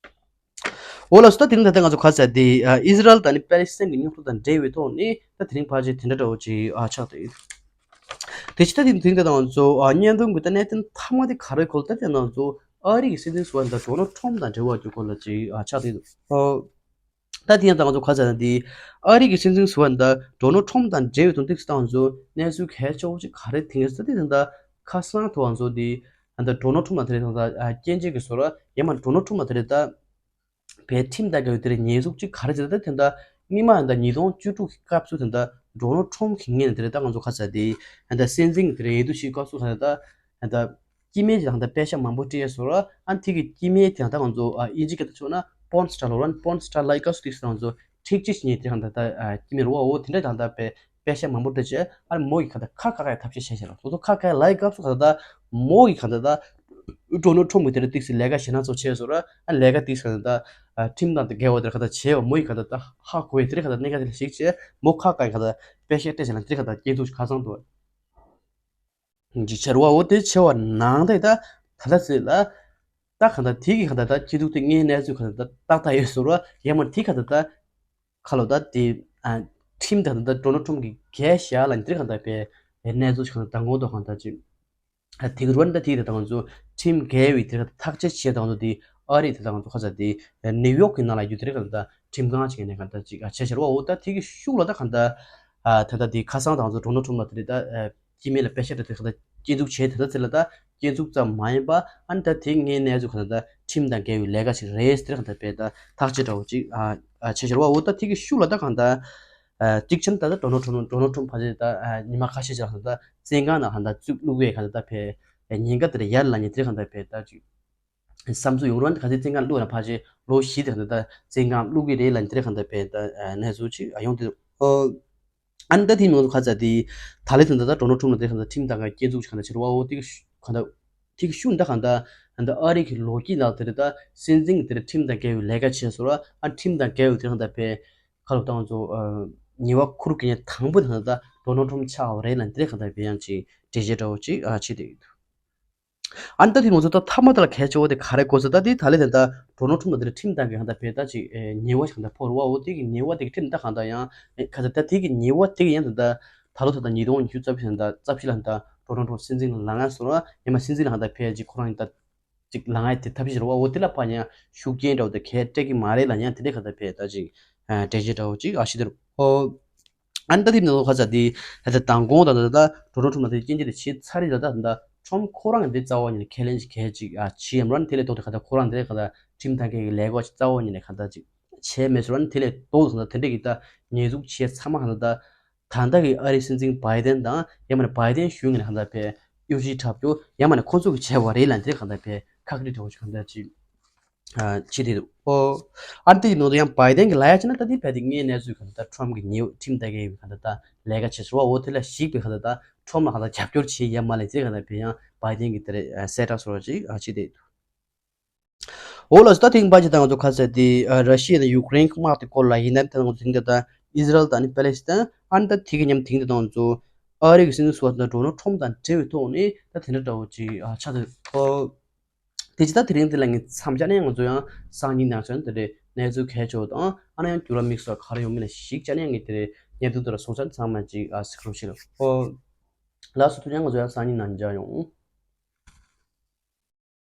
འོ་ལགས་སོ། ད་དེ་རིང་ད་ལྟ་ང་ཚོ་ག་ཚ་དེ་ཨི་ཟི་རལ་དང་ནི་པེ་ལི་སི་ཐན་གྱི་རྙོག་དྲ་དང་འབྲེལ་བའི་ཐོག་ནས་ད་དེ་རིང་ཕལ་ཆེར་དེ་འདྲ་འདྲ་བོ་ཅིག་ཨ་ཆགས་ཏེ་ཡོད། དེ་ཕྱི་ད་དེ་དེ་རིང་ད་ལྟ་ང་ཚོ་ཨ་བརྙན་ཐུང་གི་ད་གནད་དོན་མཐའ་མ་དེ་ག་རེ་གོ་ལ་ད་དེ་ང་ཚོ་ཨ་རི་གི་སྲིད་འཛིན་ཟུར་པ་ད་ཌོ་ནལ་ཊམ་དང་འབྲེལ་བ་གྱི་སྐོར་ལ་ཅིག་ཨ་ཆགས་ཏེ་ཡོད། ད་དེ་ཡང་ད་ང་ཚོ་ག་ཚ་དེ་ཨ་རི་གི་སྲིད་འཛིན་ཟུར་པ་ད་ཌོ་ནལ་ཊམ་དང་འབྲེལ་བའི་ཐོག་ཏིག་སི་ད་ང་ཚོ་གནས་ཚུལ་གལ་ཆེ་བོ་ཅིག་ག་རེ་དེ་ངས་ད་དེ་ད་ཁ་སང་ཐོག་ང་ཚོ་དེ་ད་ཌོ་ནལ་ཊམ་ལ་དེ་རེད་ད་སྐྱོན་བརྗོད་ཀྱི་ཟུར་པ་ཡང་མ་ཌོ་ནལ་ཊམ་ལ་དེ་རེད་ད། བའི་ཁྲིམས་དང་འགལ་བའི་དེ་རེད་ཉེས་འཛུགས་གཅིག་ག་རེ་བྱས་ད་དེ་འདྲ་སྔོན་མ་ད་ཉིས་སྟོང་བཅུ་དྲུག་གི་སྐབས་སུ་དེ་འདྲ་ཌོ་ནལ་ཊམ་གྱི་ངོས་ནས་དེ་རེད་ད་ང་ཚོ་ཁ་ཚ་དེ་ད་སྲིད་འཛིན་གྱི་དེ་རེད་འོས་བསྡུ་བྱེད་སྐབས་སུ་ད་ད་ད་སྐྱེ་དམན་གྱི་ད་ད་པེ་ཤག་མང་པོ་སྤྲད་སོང་ར་ཨ་དེ་གི་སྐྱེ་དམན་དེ་ད་ང་ཚོ་ཨིན་ཇི་སྐད་དུ་ཆོག་ན་པོན་སི་ཊར་ལོ་རན་པོན་སི་ཊར་ལ་སྐབས་སུ་དེ་ང་ཚོ་ཁྲིག་ཅིག་ཉེས་དེ་ད་ད་སྐྱེ་དམན་རུ་བ་འོ་དེ་འདྲ་ད་ད་པེ། པེ་ཤག་མང་པོ་སྤྲད་བྱས་ཨ་ནི་མོ་ཡི་ག་ད་ཁ་བཀག་ཡ་ཐབས་ཤེས་བྱས་བྱས་ལ་སོ་སོ་ཁ་བཀག་ཡ་ལའི་སྐབས་སུ་ག་ད་མོ་ཡི་ག་ད་ད་ཌོ་ནལ་ཊམ་གི་དེ་རེད་ཏིག་སི་ལས་ཀ་ཞེ་ན་ཚོ་བྱས་སོང་ར་ཨ་ནི་ལས་ཀ་ཏིག་སི་ག་ད་ད་ཁྲིམས་དང་དེ་འགལ་བ་དེ་རེད་ག་ད་བྱས་བ་མོ་ཡི་ག་ད་ད་ཧ་གོ་ཡི་དེ་རེད་ག་ད་གནད་འགག་དེ་ལ་ཞིག་བྱས་མོ་ཁ་བཀག་ཡི་ག་ད་པེ་ཤག་སྤྲད་བྱས་ལ་དེ་རེད་ག་ད་སྐྱེ་འཛུགས་ཁ་ཚང་འདུག་ཅིག་བྱས་ར་བ་འོ་དེ་བྱས་བ་ནང་ད་ད་ད་ད་ཚེ་ལ་ད་ག་ད་དེ་གི་ག་ད་ད་སྐྱེ་འཛུགས་དེ་ངའི་གནས་ཚུལ་ག་ད་ད་ཏག་ཏག་ཡོད་སོང་ར་ཡ་མ་དེ་ག་ད་ད། ཁ་ལོ་ད་དེ་ཁྲིམས་དང་ད་ཌོ་ནལ་ཊམ་གི་གས་བཞག་ལ་འདིར་གང་ལྟར་པའི་གནས་ཚུལ་ཞིག་དང་གོང་དུ་གང་ལྟར་ཅིག་དེ་གི་རུ་ད་དེ་ད་ང་ཚོ་ཁྲིམས་འགལ་བའི་དེ་ཐག་གཅོད་བྱེད་དང་དེ་ཨ་རི་དེ་ད་ང་ཚོ་ཁ་ཚ་དེ་ནིའུ་ཡོག་གི་ནང་ལ་ཡོད་དེ་རེད་གང་ལྟར་ཁྲིམས་ཁང་ཅིག་ནས་གང་ལྟར་ཅིག་བྱས་ཤར་བ་འོ་ད་དེ་གི་ཤུགས་ལ་ད་གང་ལྟར་ད་ད་དེ་ཁ་སང་ད་ང་ཚོ་ཌོ་ནལ་ཊམ་ལ་དེ་རེད་ད་སྐྱེ་དམན་ལ་པེ་ཤག་སྤྲད་དེ་གང་ལྟར་སྐྱེ་འཛུགས་བྱས་དེ་ད་ཚེ་ལ་ད། སྐྱེ་འཛུགས་ཙམ་མ་ཡིན་པ་ཨ་ནི་ད་དེ་ངའི་གནས་ཚུལ་གང་ལྟར་ཁྲིམས་དང་འགལ་བའི་ལས་ཀ་ཞིག་རེད་ཟེར་གང་ལྟར་བས་ད་ཐག་གཅོད་འདྲ་བོ་ཅིག་ཨ་ཨ་བྱས་ཤར་བ་འོ་ད་དེ་གི་ཤུགས་ལ་ད་གང་ལྟར་ཨ་གཅིག་ཆེན་ད་ད་ཌོ་ནལ་ཊམ་ཌོ་ནལ་ཊམ་ཕ་ཆེ་ད་ཉི་མ་ཁ་ཤས་ཤིག་གང་ལྟར་བཙོན་ཁང་ནང་གང་ལྟར་བཙུགས་བླུགས་པའི་གང་ལྟར་བས་ཉེན་ཁ་དེ་ལ་ཡར་ལ་ཉེ་དེ་གང་ལྟར་བས་ད་ཅིག་བསམ་ཚུལ་ཡོང་རུང་ག་ཚོད་བཙོན་ཁང་བླུགས་ན་ཕ་ཆེ་ལོ་བཞི་དེ་གང་ལྟར་བཙོན་ཁང་བླུགས་ཀྱི་རེད་ལ་ཉེ་དེ་གང་ལྟར་བས་ད་གནས་ཚུལ་ཅིག་ཨ་ཡོང་དེ་ཨོ། ཨ་ནི་ད་དེ་མིན་ཁ་ཚ་དེ་ད་ལེ་དེ་འདྲ་ད་ཌོ་ནལ་ཊམ་ལ་དེ་གང་ལྟར་ཁྲིམས་དང་ག་སྐྱེལ་འཛུགས་གང་ལྟར་བྱེད་རོགས་འོ་དེ་གི་གང་ལྟར་དེ་གི་ཤུགས་འདི་གང་ལྟར་ད་ལྟ་ཨ་རི་གི་ལོ་རྒྱུས་ནང་དེ་རེད། ད་སྲིད་འཛིན་གི་དེ་རེད་ཁྲིམས་དང་འགལ་བའི་ལས་ཀ་བྱས་སོང་ར། ཨ་ཁྲིམས་དང་འགལ་བའི་དེ་གང་ལྟར་བས་ཁ་ལོ་བཏང་ཚོ་ཉེས་པ་འཁུར་དགོས་ཉེན་དང་པོ་དེ་གང་ལྟར་ད་ཌོ་ནལ་ཊམ་ཆགས་པ་རེད་ལ། དེ་རེད་གང་ལྟར་བས་ཡང་ཅིག་འགྲེལ་བཤད་འདྲ་བོ་ཅིག་ཨ་བྱེད་དེ་ཡོད། ཨ་ནི་ད་དེ་ང་ཚོ་ད་མཐའ་མ་ད་ལ་གལ་ཆེ་བོ་དེ་ག་རེ་གོ་ས་ད་དེ་ད་ལེ་དེ་ད་ཌོ་ནལ་ཊམ་ལ་དེ་ཁྲིམས་དང་གི་གང་ལྟར་བས་ད་ཅིག་ཉེས་པ་ཞིག་གང་ལྟར་ཕོག་རུ་བ་འོ་དེ་གི་ཉེས་པ་དེ་གི་ཁྲིམས་ད་གང་ལྟར་ཡང་ག་ཚ་ད་དེ་གི་ཉེས་པ་དེ་གི་ཡང་ད་ད་ད་ལོ་ད་ད་ཉིས་སྟོང་ཉི་ཤུ་རྩ་བཞི་ད་རྩ་བཞི་ལ་ད་ཌོ་ནལ་ཊམ་སྲིད་འཛིན་ལ་ལངས་སོང་ར། ཉི་མ་སྲིད་འཛིན་ལ་གང་ལྟར་བས་ཅིག་ཁོ་རང་ད་ཅིག་ལངས་ཡ་དེ་ཐབས་ཤེས་རུ་བ་འོ་དེ་ལ་ཕ་ཡང་ཤུགས་རྐྱེན་འདྲ་བོ་དེ་གས་སྤྲད་གི་མ་རེད་ལ། ཡང་དེ་འདྲ་གང་ལྟར་བས་ད་ཅིག་འགྲེལ་བཤད་འདྲ་བོ་ཅིག་ཨ་ཤི་དེ་རུ་ཨོ། ཨ་ནི་ད་དེ་ནང་ལོགས་ཁ་ཚ་དེ་ད་ལྟ་མདང་དགོང་དང་ད་ལྟ་ཌོ་ནལ་ཊམ་ལ་དེ་སྐྱོན་བརྗོད་དེ་བྱས་ཚར་རེད་ལ། ད་ད་ཊམ་ཁོ་རང་གི་དེ་རྩ་བ་ཉིད་ནས་ཁས་ལེན་ཅིག་གལ་ཅིག་ཨ་བྱས་ཡམ་ར་ནི་དེ་ལས་ལྡོག་སྟེ་ག་ད་ཁོ་རང་དེ་ལས་ག་ད་ཁྲིམས་དང་འགལ་གྱི་ལས་ཀ་ཅིག་རྩ་བ་ཉིད་ནས་ག་ད་ཅིག་བྱས་མེད་ཟེར་བ་ནི་དེ་ལས་ལྡོག་སོང་། ད་དེ་འདྲ་གི་ད་ཉེས་འཛུགས་བྱས་ཚང་མ་ག་ད་ད་ད་ལྟ་གི་ཨ་རིའི་སྲིད་འཛིན་བྷའི་ཌེན་དང་ཡང་མ་ནི་བྷའི་ཌེན་གཞུང་གི་ནས་ག་ད་བས་གཡོ་ཇུས་འཁྲབ་རྒྱུ་ཡང་མ་ནི་ཁོ་ཚོ་གི་བྱས་པ་རེད་ལ། དེ་ག་ད་བས་ཁག་དཀྲི་འདྲ་བོ་ཅིག་ག་ད་ཅིག་ཨ་ཅི་དེ་འདུག་ཨོ། ཨ་ནི་དེ་ཡིན་ནོ་ཡང་བྷའི་ཌེན་གྱི་ལ་ཡ་ཅི་ན་ད་དེ་བས་དེ་ངའི་གནས་ཚུལ་ག་ད་ད་ཊམ་གྱི་ཉེས་ཁྲིམས་ལྟ་གའི་ག་ད་ད་ལས་ཀ་བྱེད་སོ་བ་འོ་དེ་ལ་ཞིག་པའི་ག་ད་ད་ཊམ་ལ་ག་ད་རྒྱབ་སྐྱོར་བྱེད་ཡ་མ་ལས་ཚེ་ག་ད་བས་ཡང་བྷའི་ཌེན་གྱི་དེ་རེད་གསལ་བསྒྲགས་སོ་བ་ཅིག་ཨ་ཅི་དེ་འདུག་ཨོ་ལགས་སོ། ད་ཐེངས་པ་ཅི་ད་ང་ཚོ་ཁ་ཟེར་དེ་ར་ཤི་ཡ་དང་ཡུ་ཀེ་རེན་དམག་དེ་སྐོར་ལ་ཡིན་ན་ད་ང་ཚོ་དེང་ད་ད་ཨི་ཟི་རལ་དང་ནི་པེ་ལེ་སི་ཐན་ཨ་ནི་ད་དེ་གི་མཉམ་དེང་ད་ད་ང་ཚོ་ཨ་རི་གི་སྲིད་འཛིན་ཟུར་པ་ད་ཌོ་ནལ་ཊམ་དང་འབྲེལ་བའི་ཐོག་ནས་ད་དེ་འདྲ་འདྲ་བོ་ཅིག་ཨ་ཆགས་འདུག་ཨོ། དེ་ཅི་ད་དེ་རིང་དེ་ལ་ངས་མཚམས་སྦྱར་ནས་ང་ཚོ་ཡང་སང་ཉིན་ནང་ཚོ་ཡང་དེ་འདྲའི་གནས་ཚུལ་གལ་ཆེ་བ་དང་ཨ་ནི་ཡང་འགྱུར་བ་དམིགས་བསལ་ག་རེ་ཡོང་མིན་ལ་གཞིགས་སྦྱར་ནས་ངས་དེ་རེ་ཉེ་དུ་དེ་ལ་སོང་ཚར་ཚང་མ་ཅིག་ཨ་སི་ཁྲོ་ཤི་ལ་ཨོ། ལགས་སོ། ཐུགས་རྗེ་ཆེ། ང་ཚོ་ཡང་སང་ཉིན་ནང་མཇལ་ཡོང་།